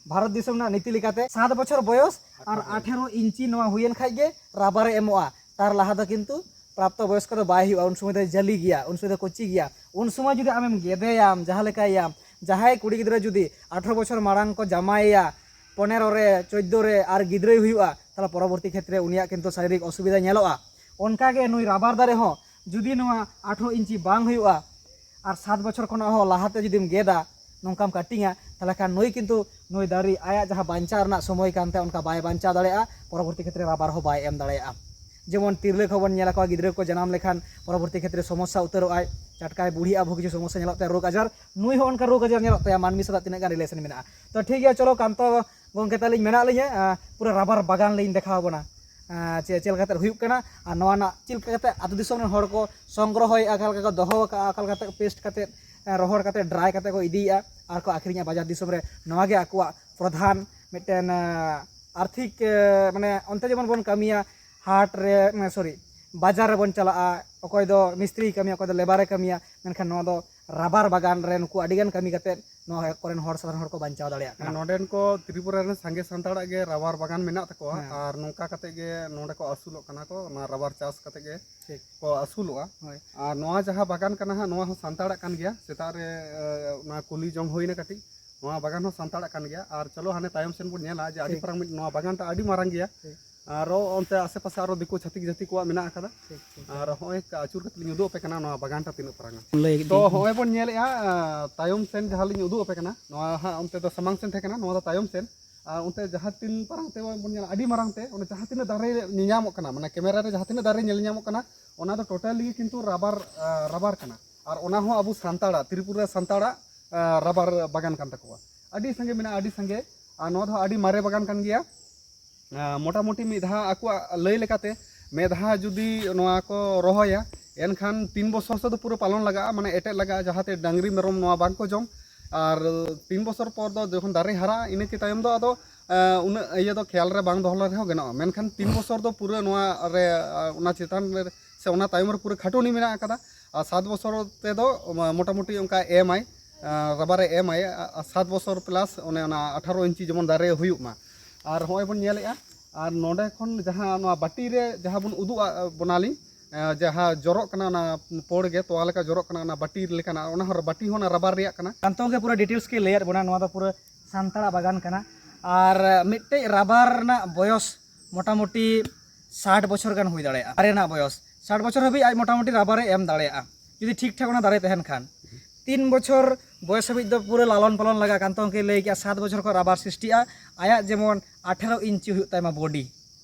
ᱵᱷᱟᱨᱚᱛ ᱫᱤᱥᱚᱢ ᱨᱮᱱᱟᱜ ᱱᱤᱛᱤ ᱞᱮᱠᱟᱛᱮ ᱥᱟᱛ ᱵᱚᱪᱷᱚᱨ ᱵᱚᱭᱚᱥ ᱟᱨ ᱟᱴᱷᱮᱨᱚ ᱤᱧᱪᱤ ᱱᱚᱣᱟ ᱦᱩᱭᱮᱱ ᱠᱷᱟᱡ ᱜᱮ ᱨᱟᱵᱟᱨᱮ ᱮᱢᱚᱜᱼᱟ᱾ ᱛᱟᱨ ᱞᱟᱦᱟ ᱫᱚ ᱠᱤᱱᱛᱩ ᱯᱨᱟᱯᱛᱚ ᱵᱚᱭᱚᱥᱠᱚ ᱫᱚ ᱵᱟᱭ ᱦᱩᱭᱩᱜᱼᱟ, ᱩᱱ ᱥᱚᱢᱚᱭ ᱫᱚ ᱡᱟᱹᱞᱤ ᱜᱮᱭᱟ, ᱩᱱ ᱥᱚᱢᱚᱭ ᱫᱚ ᱠᱚᱪᱤ ᱜᱮᱭᱟ᱾ ᱩᱱ ᱥᱚᱢᱚᱭ ᱡᱩᱫᱤ ᱟᱢᱮᱢ ᱜᱮᱫᱮᱭᱟᱢ, ᱡᱟᱦᱟᱸ ᱞᱮᱠᱟᱭᱟᱢ, ᱡᱟᱦᱟᱸᱭ ᱠᱩᱲᱤ ᱜᱤᱫᱽᱨᱟᱹ ᱡᱩᱫᱤ ᱟᱴᱷᱨᱚ ᱵᱚᱪᱷᱚᱨ ᱢᱟᱲᱟᱝ ᱠᱚ ᱡᱟᱢᱟᱭᱮᱭᱟ, ᱯᱚᱱᱮᱨᱚ ᱨᱮ, ᱪᱳᱫᱽᱫᱳ ᱨᱮ ᱟᱨ ᱜᱤᱫᱽᱨᱟᱹᱭ ᱦᱩᱭᱩᱜᱼᱟ, ᱛᱟᱦᱚᱞᱮ ᱯᱚᱨᱚᱵᱚᱨᱛᱤ ᱠᱷᱮᱛᱨᱮ ᱩᱱᱤᱭᱟᱜ ᱠᱤᱱᱛᱩ ᱥᱟᱨᱤᱨᱤᱠ ᱚᱥᱩᱵᱤᱫᱷᱟ ᱧᱮᱞᱚᱜᱼᱟ᱾ ᱚᱱᱠᱟᱜᱮ ᱱᱩᱭ ᱨᱟᱵᱟᱨ ᱫᱟᱨᱮ ᱦᱚᱸ ᱡᱩᱫᱤ ᱱᱚᱣᱟ ᱟᱴᱷᱨᱚ ᱤᱧᱪᱤ ᱵᱟᱝ ᱦᱩᱭᱩᱜᱼᱟ ᱟᱨ ᱥᱟᱛ ᱵᱚᱪᱷᱚᱨ ᱠᱷᱚᱱᱟᱜ ᱦᱚᱸ ᱞᱟᱦᱟᱛᱮ ᱡᱩᱫᱤᱢ ᱜᱮᱫᱟ, ᱱᱚᱝᱠᱟᱢ ᱠᱟᱴᱤᱝᱟ, ᱛᱟᱦᱚᱞᱮ ᱠᱷᱟᱱ ᱱᱩᱭ ᱠᱤᱱᱛᱩ ᱱᱩᱭ ᱫᱟᱨᱮ ᱟᱭᱟᱜ ᱡᱟᱦᱟᱸ ᱵᱟᱧᱪᱟᱣ ᱨᱮᱱᱟᱜ ᱥᱚᱢᱚᱭ ᱠᱟᱱ ᱛᱟᱭᱟ, ᱚᱱᱠᱟ ᱵᱟᱭ ᱵᱟᱧᱪᱟᱣ ᱫᱟᱲᱮᱭᱟᱜᱼᱟ, ᱯᱚᱨᱚᱵᱚᱨᱛᱤ ᱠᱷᱮᱛᱨᱮ ᱨᱟᱵᱟᱨ ᱦᱚᱸ ᱵᱟᱭ ᱮᱢ ᱫᱟᱲᱮᱭᱟᱜᱼᱟ᱾ ᱡᱮᱢᱚᱱ ᱛᱤᱨᱞᱟᱹ ᱠᱚᱵᱚᱱ ᱧᱮᱞ ᱠᱚᱣᱟ, ᱜᱤᱫᱽᱨᱟᱹ ᱠᱚ ᱡᱟᱱᱟᱢ ᱞᱮᱠᱷᱟᱱ ᱯᱚᱨᱚᱵᱚᱨᱛᱤ ᱠᱷᱮᱛᱨᱮ ᱥᱚᱢᱚᱥᱥᱟ ᱩᱛᱟᱹᱨᱚᱜ ᱟᱭ, ᱪᱟᱴᱠᱟᱭ ᱵᱩᱲᱦᱤᱜᱼᱟ, ᱵᱚᱦᱩ ᱠᱤᱪᱷᱩ ᱥᱚᱢᱚᱥᱥᱟ ᱧᱮᱞᱚᱜ ᱛᱟᱭᱟ, ᱨᱳᱜᱽ ᱟᱡᱟᱨ, ᱱᱩᱭ ᱦᱚᱸ ᱚᱱᱠᱟ ᱨᱳᱜᱽ ᱟᱡᱟᱨ ᱧᱮᱞᱚᱜ ᱛᱟᱭᱟ, ᱢᱟᱹᱱᱢᱤ ᱥᱟᱞᱟᱜ ᱛᱤᱱᱟᱹᱜ ᱜᱟᱱ ᱨᱤᱞᱮᱥᱚᱱ ᱢᱮᱱᱟᱜᱼᱟ᱾ ᱛᱚ ᱴᱷᱤᱠ ᱜᱮᱭᱟ, ᱪᱚᱞᱚ ᱠᱟᱱᱛᱚ ᱜᱚᱝᱠᱮ ᱛᱟᱹᱞᱤᱧ ᱢᱮᱱᱟᱜ ᱞᱤᱧᱟᱹ, ᱟᱸ, ᱯᱩᱨᱟᱹ ᱨᱟᱵᱟᱨ ᱵᱟᱜᱟᱱ ᱞᱤᱧ ᱫᱮᱠᱷᱟᱣ ᱟᱵᱚᱱᱟ, ᱟᱸ, ᱪᱮ-, ᱪᱮᱫ ᱞᱮᱠᱟᱛᱮ ᱦᱩᱭᱩᱜ ᱠᱟᱱᱟ ᱟᱨ ᱱᱚᱣᱟ ᱨᱮᱱᱟᱜ ᱪᱮᱫ ᱞᱮᱠᱟ ᱠᱟᱛᱮ ᱟᱹᱛᱩ ᱫᱤᱥᱚᱢ ᱨᱮᱱ ᱦᱚᱲ ᱠᱚ ᱥᱚᱝᱜᱨᱚᱦᱚᱭᱮᱫᱼᱟ, ᱚᱠᱟ ᱞᱮᱠᱟ ᱠᱚ ᱫᱚᱦᱚ ᱟᱠᱟᱫᱼᱟ, ᱚᱠᱟ ᱞᱮᱠᱟ ᱠᱟᱛᱮ ᱯᱮᱥᱴ ᱠᱟᱛᱮ, ᱟᱸ, ᱨᱚᱦᱚᱲ ᱠᱟᱛᱮ, ᱰᱨᱟᱭ ᱠᱟᱛᱮ ᱠᱚ ᱤᱫᱤᱭᱮᱫᱼᱟ ᱟᱨ ᱠᱚ ᱟᱹᱠᱷᱨᱤᱧᱟ ᱵᱟᱡᱟᱨ ᱫᱤᱥᱚᱢ ᱨᱮ᱾ ᱱᱚᱣᱟ ᱜᱮ ᱟᱠᱚᱣᱟᱜ ᱯᱨᱚᱫᱷᱟᱱ ᱢᱤᱫᱴᱮᱱ, ᱟᱸ, ᱟᱨᱛᱷᱤᱠ, ᱟᱸ, ᱢᱟᱱᱮ ᱚᱱᱛᱮ ᱡᱮᱢᱚᱱ ᱵᱚᱱ ᱠᱟᱹᱢᱤᱭᱟ, ᱦᱟᱴ ᱨᱮ, ᱢᱟᱱᱮ, ᱥᱚᱨᱤ, ᱵᱟᱡᱟᱨ ᱨᱮᱵᱚᱱ ᱪᱟᱞᱟᱜᱼᱟ, ᱚᱠᱚᱭ ᱫᱚ ᱢᱤᱥᱛᱨᱤᱭ ᱠᱟᱹᱢᱤᱭᱟ, ᱚᱠᱚᱭ ᱫᱚ ᱞᱮᱵᱟᱨᱮ ᱠᱟᱹᱢᱤᱭᱟ, ᱢᱮᱱᱠᱷᱟᱱ ᱱᱚᱣᱟ ᱫᱚ ᱨᱟᱵᱟᱨ ᱵᱟᱜᱟᱱ ᱨᱮ ᱱᱩᱠᱩ ᱟᱹᱰᱤᱜᱟᱱ ᱠᱟᱹᱢᱤ ᱠᱟᱛᱮ ᱱᱚᱣᱟ ᱠᱚᱨᱮᱱ ᱦᱚᱲ, ᱥᱟᱫᱷᱟᱨᱚᱱ ᱦᱚᱲ ᱠᱚ ᱵᱟᱧᱪᱟᱣ ᱫᱟᱲᱮᱭᱟᱜ ᱠᱟᱱᱟ᱾ ᱱᱚᱰᱮᱱ ᱠᱚ ᱛᱨᱤᱯᱩᱨᱟ ᱨᱮᱱ ᱥᱟᱸᱜᱮ ᱥᱟᱱᱛᱟᱲᱟᱜ ᱜᱮ ᱨᱟᱵᱟᱨ ᱵᱟᱜᱟᱱ ᱢᱮᱱᱟᱜ ᱛᱟᱠᱚᱣᱟ, ᱦᱮᱸ᱾ ᱟᱨ ᱱᱚᱝᱠᱟ ᱠᱟᱛᱮ ᱜᱮ ᱱᱚᱰᱮ ᱠᱚ ᱟᱹᱥᱩᱞᱚᱜ ᱠᱟᱱᱟ ᱠᱚ, ᱚᱱᱟ ᱨᱟᱵᱟᱨ ᱪᱟᱥ ᱠᱟᱛᱮ ᱜᱮ ᱴᱷᱤᱠ᱾ ᱠᱚ ᱟᱹᱥᱩᱞᱚᱜᱼᱟ᱾ ᱦᱳᱭ᱾ ᱟᱨ ᱱᱚᱣᱟ ᱡᱟᱦᱟᱸ ᱵᱟᱜᱟᱱ ᱠᱟᱱᱟ ᱦᱟᱸᱜ, ᱱᱚᱣᱟ ᱦᱚᱸ ᱥᱟᱱᱛᱟᱲᱟᱜ ᱠᱟᱱ ᱜᱮᱭᱟ᱾ ᱥᱮᱛᱟᱜ ᱨᱮ, ᱮ, ᱚᱱᱟ ᱠᱩᱞᱤ ᱡᱚᱝ ᱦᱩᱭᱱᱟ ᱠᱟᱹᱴᱤᱡ, ᱱᱚᱣᱟ ᱵᱟᱜᱟᱱ ᱦᱚᱸ ᱥᱟᱱᱛᱟᱲᱟᱜ ᱠᱟᱱ ᱜᱮᱭᱟ᱾ ᱟᱨ ᱪᱚᱞᱚ ᱦᱟᱱᱮ ᱛᱟᱭᱚᱢ ᱥᱮᱱ ᱵᱚᱱ ᱧᱮᱞᱟ ᱡᱮ ᱟᱹᱰᱤ ᱴᱷᱤᱠ᱾ ᱢᱟᱨᱟᱝ ᱢᱤᱫ, ᱱᱚᱣᱟ ᱵᱟᱜᱟᱱ ᱴᱟᱜ ᱟᱹᱰᱤ ᱢᱟᱨᱟᱝ ᱜᱮᱭᱟ᱾ ᱴᱷᱤᱠ᱾ ᱟᱨᱚ ᱚᱱᱛᱮ ᱟᱥᱮ ᱯᱟᱥᱮ ᱟᱨᱚ ᱫᱤᱠᱩ ᱪᱷᱟᱹᱛᱤᱠ ᱡᱟᱹᱛᱤ ᱠᱚᱣᱟᱜ ᱢᱮᱱᱟᱜ ᱟᱠᱟᱫᱟ᱾ ᱴᱷᱤᱠ, ᱴᱷᱤᱠ᱾ ᱟᱨ ᱦᱚᱸᱜᱼᱚᱭ ᱟᱹᱪᱩᱨ ᱠᱟᱛᱮ ᱞᱤᱧ ᱩᱫᱩᱜ ᱟᱯᱮ ᱠᱟᱱᱟ ᱱᱚᱣᱟ ᱵᱟᱜᱟᱱ ᱴᱟᱜ ᱛᱤᱱᱟᱹᱜ ᱢᱟᱨᱟᱝᱟ᱾ ᱞᱟᱹᱭ ᱛᱚ ᱤᱫᱤ᱾ ᱦᱚᱸᱜᱼᱚᱭ ᱵᱚᱱ ᱧᱮᱞᱮᱜᱼᱟ, ᱟ, ᱛᱟᱭᱚᱢ ᱥᱮᱱ ᱡᱟᱦᱟᱸ ᱞᱤᱧ ᱩᱫᱩᱜ ᱟᱯᱮ ᱠᱟᱱᱟ, ᱱᱚᱣᱟ ᱦᱟᱸᱜ ᱚᱱᱛᱮ ᱫᱚ ᱥᱟᱢᱟᱝ ᱥᱮᱱ ᱛᱟᱦᱮᱸ ᱠᱟᱱᱟ, ᱱᱚᱣᱟ ᱫᱚ ᱛᱟᱭᱚᱢ ᱥᱮᱱ᱾ ᱟᱨ ᱚᱱᱛᱮ ᱡᱟᱦᱟᱸ ᱛᱤᱱ ᱯᱟᱨᱟᱝ ᱛᱮ ᱵᱚᱱ ᱧᱮᱞᱟ, ᱟᱹᱰᱤ ᱢᱟᱨᱟᱝ ᱛᱮ, ᱚᱱᱟ ᱡᱟᱦᱟᱸ ᱛᱤᱱᱟᱹᱜ ᱫᱟᱨᱮ ᱧᱮᱞ ᱧᱟᱢᱚᱜ ᱠᱟᱱᱟ, ᱢᱟᱱᱮ ᱠᱮᱢᱮᱨᱟ ᱨᱮ ᱡᱟᱦᱟᱸ ᱛᱤᱱᱟᱹᱜ ᱫᱟᱨᱮ ᱧᱮᱞ ᱧᱟᱢᱚᱜ ᱠᱟᱱᱟ, ᱚᱱᱟ ᱫᱚ ᱴᱳᱴᱟᱞᱤ ᱠᱤᱱᱛᱩ ᱨᱟᱵᱟᱨ, ᱟ, ᱨᱟᱵᱟᱨ ᱠᱟᱱᱟ᱾ ᱟᱨ ᱚᱱᱟ ᱦᱚᱸ ᱟᱵᱚ ᱥᱟᱱᱛᱟᱲᱟᱜ, ᱛᱨᱤᱯᱩᱨᱟ ᱥᱟᱱᱛᱟᱲᱟᱜ, ᱟ, ᱨᱟᱵᱟᱨ ᱵᱟᱜᱟᱱ ᱠᱟᱱ ᱛᱟᱠᱚᱣᱟ᱾ ᱟᱹᱰᱤ ᱥᱟᱸᱜᱮ ᱢᱮᱱᱟᱜᱼᱟ, ᱟᱹᱰᱤ ᱥᱟᱸᱜᱮ᱾ ᱟᱨ ᱱᱚᱣᱟ ᱫᱚ ᱟᱹᱰᱤ ᱢᱟᱨᱮ ᱵᱟᱜᱟᱱ ᱠᱟᱱ ᱜᱮᱭᱟ᱾ ᱟ, ᱢᱚᱴᱟᱢᱩᱴᱤ ᱢᱤᱫ ᱫᱷᱟᱣ ᱟᱠᱚᱣᱟᱜ ᱞᱟᱹᱭ ᱞᱮᱠᱟᱛᱮ, ᱢᱮᱫ ᱫᱷᱟᱣ ᱡᱩᱫᱤ ᱱᱚᱣᱟ ᱠᱚ ᱨᱚᱦᱚᱭᱟ, ᱮᱱᱠᱷᱟᱱ ᱛᱤᱱ ᱵᱚᱪᱷᱚᱨ ᱥᱮᱫ ᱫᱚ ᱯᱩᱨᱟᱹ ᱯᱟᱞᱚᱱ ᱞᱟᱜᱟᱜᱼᱟ, ᱢᱟᱱᱮ ᱮᱴᱮᱫ ᱞᱟᱜᱟᱜᱼᱟ, ᱡᱟᱦᱟᱸᱛᱮ ᱰᱟᱝᱨᱤ ᱢᱮᱨᱚᱢ ᱱᱚᱣᱟ ᱵᱟᱝ ᱠᱚ ᱡᱚᱢ᱾ ᱟᱨ ᱛᱤᱱ ᱵᱚᱪᱷᱚᱨ ᱯᱚᱨ ᱫᱚ ᱡᱚᱠᱷᱚᱱ ᱫᱟᱨᱮ ᱦᱟᱨᱟᱜᱼᱟ, ᱤᱱᱟᱹ ᱠᱤ ᱛᱟᱭᱚᱢ ᱫᱚ ᱟᱫᱚ ᱮ, ᱩᱱᱟᱹᱜ ᱤᱭᱟᱹ ᱫᱚ ᱠᱷᱮᱭᱟᱞ ᱨᱮ ᱵᱟᱝ ᱫᱚᱦᱚ ᱞᱮ ᱨᱮᱦᱚᱸ ᱜᱟᱱᱚᱜᱼᱟ᱾ ᱢᱮᱱᱠᱷᱟᱱ ᱛᱤᱱ ᱵᱚᱪᱷᱚᱨ ᱫᱚ ᱯᱩᱨᱟᱹ ᱱᱚᱣᱟ ᱨᱮ, ᱮ, ᱚᱱᱟ ᱪᱮᱛᱟᱱ ᱨᱮ ᱥᱮ ᱚᱱᱟ ᱛᱟᱭᱚᱢ ᱨᱮ ᱯᱩᱨᱟᱹ ᱠᱷᱟᱴᱩᱱᱤ ᱢᱮᱱᱟᱜ ᱟᱠᱟᱫᱟ᱾ ᱟᱨ ᱥᱟᱛ ᱵᱚᱪᱷᱚᱨ ᱛᱮᱫᱚ ᱢᱚᱴᱟᱢᱩᱴᱤ ᱚᱱᱠᱟ ᱮᱢᱟᱭ, ᱮ, ᱨᱟᱵᱟᱨᱮ ᱮᱢᱟᱭ, ᱟ, ᱟ, ᱥᱟᱛ ᱵᱚᱪᱷᱚᱨ ᱯᱞᱟᱥ ᱚᱱᱮ ᱚᱱᱟ ᱟᱴᱷᱟᱨᱚ ᱤᱧᱪᱤ ᱡᱮᱢᱚᱱ ᱫᱟᱨᱮ ᱦᱩᱭᱩᱜ ᱢᱟ᱾ ᱟᱨ ᱦᱚᱸᱜᱼᱚᱭ ᱵᱚᱱ ᱧᱮᱞᱮᱫᱼᱟ, ᱟᱨ ᱱᱚᱰᱮ ᱠᱷᱚᱱ ᱡᱟᱦᱟᱸ ᱱᱚᱣᱟ ᱵᱟᱹᱴᱤ ᱨᱮ ᱡᱟᱦᱟᱸ ᱵᱚᱱ ᱩᱫᱩᱜ ᱟ-, ᱵᱚᱱᱟᱞᱤᱧ, ᱮ, ᱡᱟᱦᱟᱸ ᱡᱚᱨᱚᱜ ᱠᱟᱱᱟ, ᱚᱱᱟ ᱯᱳᱲ ᱜᱮ ᱛᱚᱣᱟ ᱞᱮᱠᱟ ᱡᱚᱨᱚᱜ ᱠᱟᱱᱟ, ᱚᱱᱟ ᱵᱟᱹᱴᱤ ᱞᱮᱠᱟᱱᱟᱜ, ᱚᱱᱟ ᱦᱚᱸ ᱵᱟᱹᱴᱤ ᱦᱚᱸ ᱚᱱᱟ ᱨᱟᱵᱟᱨ ᱨᱮᱭᱟᱜ ᱠᱟᱱᱟ᱾ ᱠᱟᱱᱛᱚᱝ ᱜᱮ ᱯᱩᱨᱟᱹ ᱰᱤᱴᱮᱞᱥ ᱜᱮ ᱞᱟᱹᱭᱟᱫ ᱵᱚᱱᱟ᱾ ᱱᱚᱣᱟ ᱫᱚ ᱯᱩᱨᱟᱹ ᱥᱟᱱᱛᱟᱲᱟᱜ ᱵᱟᱜᱟᱱ ᱠᱟᱱᱟ᱾ ᱟᱨ ᱢᱤᱫᱴᱮᱡ ᱨᱟᱵᱟᱨ ᱨᱮᱱᱟᱜ ᱵᱚᱭᱚᱥ ᱢᱚᱴᱟᱢᱩᱴᱤ ᱥᱟᱴ ᱵᱚᱪᱷᱚᱨ ᱜᱟᱱ ᱦᱩᱭ ᱫᱟᱲᱮᱭᱟᱜᱼᱟ᱾ ᱫᱟᱨᱮ ᱨᱮᱱᱟᱜ ᱵᱚᱭᱚᱥ ᱥᱟᱴ ᱵᱚᱪᱷᱚᱨ ᱦᱟᱹᱵᱤᱡ ᱟᱡ ᱢᱚᱴᱟᱢᱩᱴᱤ ᱨᱟᱵᱟᱨᱮ ᱮᱢ ᱫᱟᱲᱮᱭᱟᱜᱼᱟ, ᱡᱩᱫᱤ ᱴᱷᱤᱠ ᱴᱷᱟᱠ ᱚᱱᱟ ᱫᱟᱨᱮ ᱛᱟᱦᱮᱱ ᱠᱷᱟᱱ᱾ ᱛᱤᱱ ᱵᱚᱪᱷᱚᱨ ᱵᱚᱭᱚᱥ ᱦᱟᱹᱵᱤᱡ ᱫᱚ ᱯᱩᱨᱟᱹ ᱞᱟᱞᱚᱱ ᱯᱟᱞᱚᱱ ᱞᱟᱜᱟᱜᱼᱟ᱾ ᱠᱟᱱᱛᱚᱝ ᱜᱮ ᱞᱟᱹᱭ ᱠᱮᱜᱼᱟ, ᱥᱟᱛ ᱵᱚᱪᱷᱚᱨ ᱠᱷᱚᱱ ᱨᱟᱵᱟᱨ ᱥᱨᱤᱥᱴᱤᱜᱼᱟ᱾ ᱟᱭᱟᱜ ᱡᱮᱢᱚᱱ ᱟᱴᱷᱮᱨᱚ ᱤᱧᱪᱤ ᱦᱩᱭᱩᱜ ᱛᱟᱭᱢᱟ ᱵᱚᱰᱤ,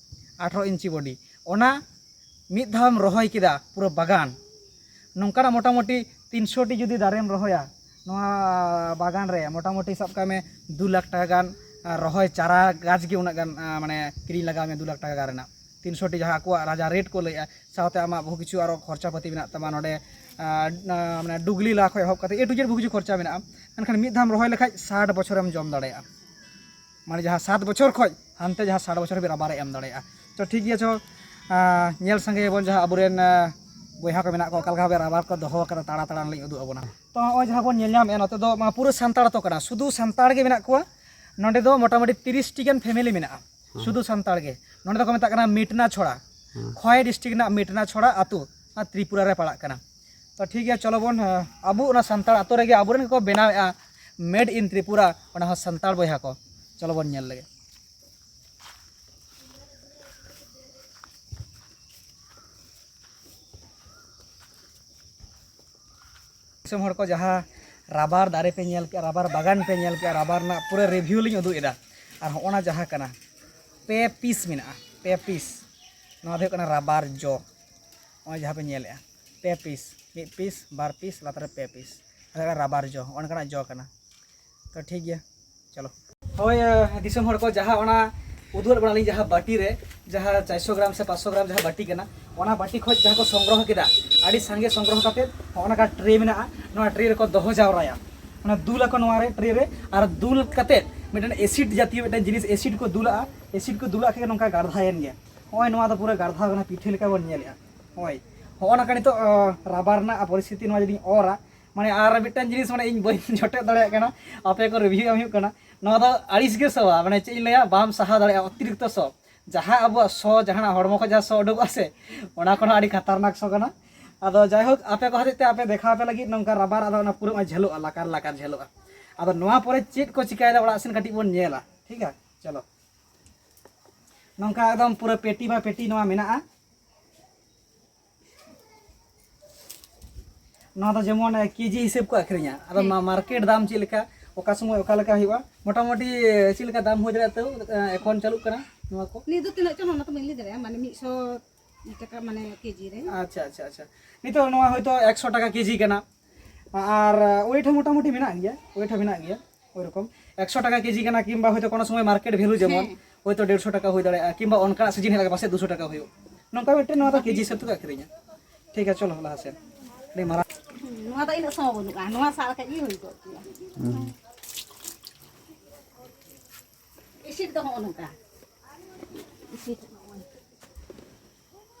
ᱟᱴᱷᱮᱨᱚ ᱤᱧᱪᱤ ᱵᱚᱰᱤ, ᱚᱱᱟ ᱢᱤᱫ ᱫᱷᱟᱣᱮᱢ ᱨᱚᱦᱚᱭ ᱠᱮᱫᱟ ᱯᱩᱨᱟᱹ ᱵᱟᱜᱟᱱ, ᱱᱚᱝᱠᱟᱱᱟᱜ ᱢᱚᱴᱟᱢᱩᱴᱤ ᱛᱤᱱᱥᱚ ᱴᱤ ᱡᱩᱫᱤ ᱫᱟᱨᱮᱢ ᱨᱚᱦᱚᱭᱟ ᱱᱚᱣᱟ ᱵᱟᱜᱟᱱ ᱨᱮ, ᱢᱚᱴᱟᱢᱩᱴᱤ ᱥᱟᱵ ᱠᱟᱜ ᱢᱮ ᱫᱩ ᱞᱟᱠᱷ ᱴᱟᱠᱟ ᱜᱟᱱ, ᱟᱨ ᱨᱚᱦᱚᱭ ᱪᱟᱨᱟ ᱜᱟᱪᱷ ᱜᱮ ᱩᱱᱟᱹᱜ ᱜᱟᱱ, ᱟᱨ, ᱢᱟᱱᱮ ᱠᱤᱨᱤᱧ ᱞᱟᱜᱟᱣ ᱢᱮᱭᱟ ᱫᱩ ᱞᱟᱠᱷ ᱴᱟᱠᱟ ᱜᱟᱱ ᱨᱮᱱᱟᱜ, ᱛᱤᱱᱥᱚ ᱴᱤ ᱡᱟᱦᱟᱸ ᱟᱠᱚᱣᱟᱜ ᱨᱟᱡᱟ ᱨᱮᱴ ᱠᱚ ᱞᱟᱹᱭᱮᱫᱼᱟ, ᱥᱟᱶᱛᱮ ᱟᱢᱟᱜ ᱵᱚᱦᱩ ᱠᱤᱪᱷᱩ ᱟᱨᱚ ᱠᱷᱚᱨᱪᱟ ᱯᱟᱹᱛᱤ ᱢᱮᱱᱟᱜ ᱛᱟᱢᱟ ᱱᱚᱰᱮ, ᱟᱨ, ᱟᱨ, ᱢᱟᱱᱮ ᱰᱩᱜᱽᱞᱤ ᱞᱟ ᱠᱷᱚᱱ ᱮᱦᱚᱵ ᱠᱟᱛᱮ A to Z ᱵᱚᱦᱩ ᱠᱤᱪᱷᱩ ᱠᱷᱚᱨᱪᱟ ᱢᱮᱱᱟᱜᱼᱟ᱾ ᱢᱮᱱᱠᱷᱟᱱ ᱢᱤᱫ ᱫᱷᱟᱣᱮᱢ ᱨᱚᱦᱚᱭ ᱞᱮᱠᱷᱟᱡ ᱥᱟᱴ ᱵᱚᱪᱷᱚᱨᱮᱢ ᱡᱚᱢ ᱫᱟᱲᱮᱭᱟᱜᱼᱟ᱾ ᱢᱟᱱᱮ ᱡᱟᱦᱟᱸ ᱥᱟᱛ ᱵᱚᱪᱷᱚᱨ ᱠᱷᱚᱡ ᱦᱟᱱᱛᱮ ᱡᱟᱦᱟᱸ ᱥᱟᱴ ᱵᱚᱪᱷᱚᱨ ᱦᱟᱹᱵᱤᱡ ᱨᱟᱵᱟᱨᱮ ᱮᱢ ᱫᱟᱲᱮᱭᱟᱜᱼᱟ᱾ ᱛᱚ ᱴᱷᱤᱠ ᱜᱮᱭᱟ, ᱪᱚ, ᱟᱸ, ᱧᱮᱞ ᱥᱟᱸᱜᱮᱭᱟᱵᱚᱱ ᱡᱟᱦᱟᱸ ᱟᱵᱚᱨᱮᱱ, ᱟᱸ, ᱵᱚᱭᱦᱟ ᱠᱚ ᱢᱮᱱᱟᱜ ᱠᱚᱣᱟ, ᱚᱠᱟ ᱞᱮᱠᱟ ᱵᱷᱟᱵᱮ ᱨᱟᱵᱟᱨ ᱠᱚ ᱫᱚᱦᱚ ᱟᱠᱟᱫᱟ, ᱛᱟᱲᱟ ᱛᱟᱲᱟ ᱞᱤᱧ ᱩᱫᱩᱜ ᱟᱵᱚᱱᱟ᱾ ᱛᱚ ᱱᱚᱜᱼᱚᱭ ᱡᱟᱦᱟᱸ ᱵᱚᱱ ᱧᱮᱞ ᱧᱟᱢᱮᱫᱼᱟ, ᱱᱚᱛᱮ ᱫᱚ, ᱢᱟ, ᱯᱩᱨᱟᱹ ᱥᱟᱱᱛᱟᱲ ᱟᱛᱳ ᱠᱟᱱᱟ, ᱥᱩᱫᱷᱩ ᱥᱟᱱᱛᱟᱲ ᱜᱮ ᱢᱮᱱᱟᱜ ᱠᱚᱣᱟ᱾ ᱱᱚᱸᱰᱮ ᱫᱚ ᱢᱚᱴᱟᱢᱩᱴᱤ ᱛᱤᱨᱤᱥ ᱴᱤ ᱜᱟᱱ ᱯᱷᱮᱢᱮᱞᱤ ᱢᱮᱱᱟᱜᱼᱟ, ᱦᱮᱸ᱾ ᱥᱩᱫᱷᱩ ᱥᱟᱱᱛᱟᱲ ᱜᱮ᱾ ᱱᱚᱸᱰᱮ ᱫᱚᱠᱚ ᱢᱮᱛᱟᱜ ᱠᱟᱱᱟ ᱢᱤᱴᱱᱟ ᱪᱷᱚᱲᱟ, ᱦᱮᱸ᱾ ᱠᱷᱚᱭ ᱰᱤᱥᱴᱨᱤᱠᱴ ᱨᱮᱱᱟᱜ ᱢᱤᱴᱱᱟ ᱪᱷᱚᱲᱟ ᱟᱛᱳ, ᱚᱱᱟ ᱛᱨᱤᱯᱩᱨᱟ ᱨᱮ ᱯᱟᱲᱟᱜ ᱠᱟᱱᱟ᱾ ᱛᱚ ᱴᱷᱤᱠ ᱜᱮᱭᱟ, ᱪᱚᱞᱚ ᱵᱚᱱ, ᱟᱸ, ᱟᱵᱚ ᱚᱱᱟ ᱥᱟᱱᱛᱟᱲ ᱟᱛᱳ ᱨᱮᱜᱮ ᱟᱵᱚᱨᱮᱱ ᱜᱮᱠᱚ ᱵᱮᱱᱟᱣᱮᱫᱼᱟ, Made in Tripura, ᱚᱱᱟ ᱦᱚᱸ ᱥᱟᱱᱛᱟᱲ ᱵᱚᱭᱦᱟ ᱠᱚ᱾ ᱪᱚᱞᱚ ᱵᱚᱱ ᱧᱮᱞ ᱞᱮᱜᱮ᱾ ᱫᱤᱥᱚᱢ ᱦᱚᱲ ᱠᱚ, ᱡᱟᱦᱟᱸ ᱨᱟᱵᱟᱨ ᱫᱟᱨᱮ ᱯᱮ ᱧᱮᱞ ᱠᱮᱜᱼᱟ, ᱨᱟᱵᱟᱨ ᱵᱟᱜᱟᱱ ᱯᱮ ᱧᱮᱞ ᱠᱮᱜᱼᱟ, ᱨᱟᱵᱟᱨ ᱨᱮᱱᱟᱜ ᱯᱩᱨᱟᱹ ᱨᱤᱵᱷᱤᱭᱩ ᱞᱤᱧ ᱩᱫᱩᱜ ᱮᱫᱟ᱾ ᱟᱨ ᱦᱚᱸᱜᱼᱚ ᱱᱟ ᱡᱟᱦᱟᱸ ᱠᱟᱱᱟ, ᱯᱮ ᱯᱤᱥ ᱢᱮᱱᱟᱜᱼᱟ, ᱯᱮ ᱯᱤᱥ᱾ ᱱᱚᱣᱟ ᱫᱚ ᱦᱩᱭᱩᱜ ᱠᱟᱱᱟ ᱨᱟᱵᱟᱨ ᱡᱚ᱾ ᱱᱚᱜᱼᱚᱭ ᱡᱟᱦᱟᱸ ᱯᱮ ᱧᱮᱞᱮᱜᱼᱟ, ᱯᱮ ᱯᱤᱥ, ᱢᱤᱫ ᱯᱤᱥ, ᱵᱟᱨ ᱯᱤᱥ, ᱞᱟᱛᱟᱨ ᱨᱮ ᱯᱮ ᱯᱤᱥ᱾ ᱱᱚᱣᱟ ᱫᱚ ᱦᱩᱭᱩᱜ ᱠᱟᱱᱟ ᱨᱟᱵᱟᱨ ᱡᱚ, ᱱᱚᱜᱼᱚ ᱱᱚᱝᱠᱟᱱᱟᱜ ᱡᱚ ᱠᱟᱱᱟ᱾ ᱛᱚ ᱴᱷᱤᱠ ᱜᱮᱭᱟ, ᱪᱚᱞᱚ᱾ ᱦᱳᱭ, ᱟᱸ, ᱫᱤᱥᱚᱢ ᱦᱚᱲ ᱠᱚ, ᱡᱟᱦᱟᱸ ᱚᱱᱟ ᱩᱫᱩᱜ ᱟᱫ ᱵᱚᱱᱟᱞᱤᱧ ᱡᱟᱦᱟᱸ ᱵᱟᱹᱴᱤ ᱨᱮ, ᱡᱟᱦᱟᱸ ᱪᱟᱨᱥᱚ ᱜᱨᱟᱢ ᱥᱮ ᱯᱟᱸᱪᱥᱚ ᱜᱨᱟᱢ ᱡᱟᱦᱟᱸ ᱵᱟᱹᱴᱤ ᱠᱟᱱᱟ, ᱚᱱᱟ ᱵᱟᱹᱴᱤ ᱠᱷᱚᱱ ᱡᱟᱦᱟᱸ ᱠᱚ ᱥᱚᱝᱜᱨᱚᱦᱚ ᱠᱮᱫᱟ, ᱟᱹᱰᱤ ᱥᱟᱸᱜᱮ ᱥᱚᱝᱜᱨᱚᱦᱚ ᱠᱟᱛᱮ ᱱᱚᱜᱼᱚ ᱱᱚᱝᱠᱟ ᱴᱨᱮ ᱢᱮᱱᱟᱜᱼᱟ, ᱱᱚᱣᱟ ᱴᱨᱮ ᱨᱮᱠᱚ ᱫᱚᱦᱚ ᱡᱟᱣᱨᱟᱭᱟ᱾ ᱚᱱᱟ ᱫᱩᱞ ᱟᱠᱚ ᱱᱚᱣᱟ ᱨᱮ, ᱴᱨᱮ ᱨᱮ, ᱟᱨ ᱫᱩᱞ ᱠᱟᱛᱮ ᱢᱤᱫᱴᱮᱱ ᱮᱥᱤᱰ ᱡᱟᱛᱤᱭᱚ ᱢᱤᱫᱴᱮᱱ ᱡᱤᱱᱤᱥ, ᱮᱥᱤᱰ ᱠᱚ ᱫᱩᱞᱟᱜᱼᱟ᱾ ᱮᱥᱤᱰ ᱠᱚ ᱫᱩᱞᱟᱜ ᱠᱷᱟᱱ ᱱᱚᱝᱠᱟ ᱜᱟᱲᱫᱷᱟᱭᱮᱱ ᱜᱮ᱾ ᱱᱚᱜᱼᱚᱭ ᱱᱚᱣᱟ ᱫᱚ ᱯᱩᱨᱟᱹ ᱜᱟᱲᱫᱷᱟᱣ ᱠᱟᱱᱟ, ᱯᱤᱴᱷᱟᱹ ᱞᱮᱠᱟ ᱵᱚᱱ ᱧᱮᱞᱮᱜᱼᱟ᱾ ᱦᱳᱭ, ᱦᱚᱸᱜᱼᱚ ᱱᱚᱝᱠᱟ ᱱᱤᱛᱚᱜ ᱨᱟᱵᱟᱨ ᱨᱮᱱᱟᱜ ᱯᱚᱨᱤᱥᱛᱷᱤᱛᱤ ᱱᱚᱣᱟ ᱡᱩᱫᱤᱧ ᱚᱨᱟ, ᱢᱟᱱᱮ ᱟᱨ ᱢᱤᱫᱴᱟᱝ ᱡᱤᱱᱤᱥ ᱢᱟᱱᱮ ᱤᱧ ᱵᱟᱹᱧ ᱡᱚᱴᱮᱫ ᱫᱟᱲᱮᱭᱟᱜ ᱠᱟᱱᱟ, ᱟᱯᱮ ᱠᱚ ᱨᱤᱵᱷᱤᱭᱩ ᱮᱢ ᱦᱩᱭᱩᱜ ᱠᱟᱱᱟ᱾ ᱱᱚᱣᱟ ᱫᱚ ᱟᱹᱲᱤᱥ ᱜᱮ ᱥᱚᱣᱟ, ᱢᱟᱱᱮ ᱪᱮᱫ ᱤᱧ ᱞᱟᱹᱭᱟ, ᱵᱟᱢ ᱥᱟᱦᱟᱣ ᱫᱟᱲᱮᱭᱟᱜᱼᱟ, ᱚᱛᱤᱨᱤᱠᱛᱚ ᱥᱚ᱾ ᱡᱟᱦᱟᱸ ᱟᱵᱚᱣᱟᱜ ᱥᱚ, ᱡᱟᱦᱟᱱᱟᱜ ᱦᱚᱲᱢᱚ ᱠᱷᱚᱱ ᱡᱟᱦᱟᱸ ᱥᱚ ᱩᱰᱩᱠᱚᱜᱼᱟ ᱥᱮ, ᱚᱱᱟ ᱠᱷᱚᱱ ᱦᱚᱸ ᱟᱹᱰᱤ ᱠᱷᱟᱛᱟᱨᱱᱟᱠ ᱥᱚ ᱠᱟᱱᱟ᱾ ᱟᱫᱚ ᱡᱟᱭᱦᱳᱠ, ᱟᱯᱮ ᱠᱚ ᱦᱚᱛᱮᱡ ᱛᱮ ᱟᱯᱮ ᱫᱮᱠᱷᱟᱣ ᱟᱯᱮ ᱞᱟᱹᱜᱤᱫ ᱱᱚᱝᱠᱟ ᱨᱟᱵᱟᱨ ᱟᱫᱚ ᱚᱱᱟ ᱯᱩᱨᱟᱹ ᱡᱷᱟᱹᱞᱚᱜᱼᱟ, ᱞᱟᱠᱟᱨ ᱞᱟᱠᱟᱨ ᱡᱷᱟᱹᱞᱚᱜᱼᱟ᱾ ᱟᱫᱚ ᱱᱚᱣᱟ ᱯᱚᱨᱮ ᱪᱮᱫ ᱠᱚ ᱪᱤᱠᱟᱹᱭᱮᱫᱟ ᱚᱲᱟᱜ ᱥᱮᱱ ᱠᱟᱹᱴᱤᱡ ᱵᱚᱱ ᱧᱮᱞᱟ, ᱴᱷᱤᱠ ᱜᱮᱭᱟ? ᱪᱚᱞᱚ, ᱱᱚᱝᱠᱟ ᱮᱠᱫᱚᱢ ᱯᱩᱨᱟᱹ ᱯᱮᱴᱤ ᱵᱟ ᱯᱮᱴᱤ ᱱᱚᱣᱟ ᱢᱮᱱᱟᱜᱼᱟ᱾ ᱱᱚᱣᱟ ᱫᱚ ᱡᱮᱢᱚᱱ ᱠᱮᱡᱤ ᱦᱤᱥᱟᱹᱵ ᱠᱚ ᱟᱹᱠᱷᱨᱤᱧᱟ᱾ ᱟᱫᱚ ᱦᱮᱸ᱾ ᱢᱟ-, ᱢᱟᱨᱠᱮᱴ ᱫᱟᱢ ᱪᱮᱫ ᱞᱮᱠᱟ, ᱚᱠᱟ ᱥᱚᱢᱚᱭ ᱚᱠᱟ ᱞᱮᱠᱟ ᱦᱩᱭᱩᱜᱼᱟ, ᱢᱚᱴᱟᱢᱩᱴᱤ ᱪᱮᱫ ᱞᱮᱠᱟ ᱫᱟᱢ ᱦᱩᱭ ᱫᱟᱲᱮᱭᱟᱜᱼᱟ ᱛᱟᱹᱣ, ᱮᱠᱷᱚᱱ ᱪᱟᱹᱞᱩᱜ ᱠᱟᱱᱟ ᱱᱚᱣᱟ ᱠᱚ? ᱱᱤᱛ ᱫᱚ ᱛᱤᱱᱟᱹᱜ ᱪᱚ ᱚᱱᱟ ᱛᱚ ᱵᱟᱹᱧ ᱞᱟᱹᱭ ᱫᱟᱲᱮᱭᱟᱜᱼᱟ, ᱢᱟᱱᱮ ᱢᱤᱫ ᱥᱚ ᱴᱟᱠᱟ ᱢᱟᱱᱮ ᱠᱮᱡᱤ ᱨᱮ᱾ ᱟᱪᱪᱷᱟ, ᱟᱪᱪᱷᱟ, ᱟᱪᱪᱷᱟ᱾ ᱱᱤᱛᱚᱜ ᱱᱚᱣᱟ ᱦᱚᱭᱛᱳ ᱮᱠᱥᱚ ᱴᱟᱠᱟ ᱠᱮᱡᱤ ᱠᱟᱱᱟ, ᱟᱨ ᱳᱭᱮᱴ ᱦᱚᱸ ᱢᱚᱴᱟᱢᱩᱴᱤ ᱢᱮᱱᱟᱜ ᱜᱮᱭᱟ, ᱳᱭᱮᱴ ᱦᱚᱸ ᱢᱮᱱᱟᱜ ᱜᱮᱭᱟ᱾ ᱳᱭ ᱨᱚᱠᱚᱢ ᱮᱠᱥᱚ ᱴᱟᱠᱟ ᱠᱮᱡᱤ ᱠᱟᱱᱟ, ᱠᱤᱝᱵᱟ ᱦᱚᱭᱛᱳ ᱠᱚᱱᱳ ᱥᱚᱢᱚᱭ ᱢᱟᱨᱠᱮᱴ ᱵᱷᱮᱞᱩ ᱡᱮᱢᱚᱱ ᱦᱮᱸ᱾ ᱦᱚᱭᱛᱳ ᱰᱮᱲᱥᱚ ᱴᱟᱠᱟ ᱦᱩᱭ ᱫᱟᱲᱮᱭᱟᱜᱼᱟ, ᱠᱤᱝᱵᱟ ᱚᱱᱠᱟᱱᱟᱜ ᱥᱤᱡᱤᱱ ᱦᱮᱡ ᱞᱮᱱᱠᱷᱟᱱ ᱯᱟᱥᱮᱡ ᱫᱩᱥᱚ ᱴᱟᱠᱟ ᱦᱩᱭᱩᱜ, ᱱᱚᱝᱠᱟ ᱢᱤᱫᱴᱮᱱ ᱱᱚᱣᱟ ᱫᱚ ᱠᱮᱡᱤ ᱦᱤᱥᱟᱹᱵ ᱛᱮᱠᱚ ᱟᱹᱠᱷᱨᱤᱧᱟ᱾ ᱴᱷᱤᱠ ᱜᱮᱭᱟ, ᱪᱚᱞᱚ ᱞᱟᱦᱟ ᱥᱮᱫ᱾ ᱟᱹᱰᱤ ᱢᱟᱨᱟᱝ᱾ ᱦᱩᱸ, ᱱᱚᱣᱟ ᱫᱚ ᱤᱱᱟᱹᱜ ᱥᱚᱢᱚᱭ ᱵᱟᱹᱱᱩᱜᱼᱟ, ᱱᱚᱣᱟ ᱥᱟᱵ ᱞᱮᱠᱷᱟᱡ ᱜᱮ ᱦᱩᱭ ᱠᱚᱜ ᱜᱮᱭᱟ᱾ ᱦᱩᱸ᱾ ᱤᱥᱤᱱ ᱫᱚ ᱦᱚᱸᱜᱼᱚ ᱱᱚᱝᱠᱟ᱾ ᱤᱥᱤᱱ᱾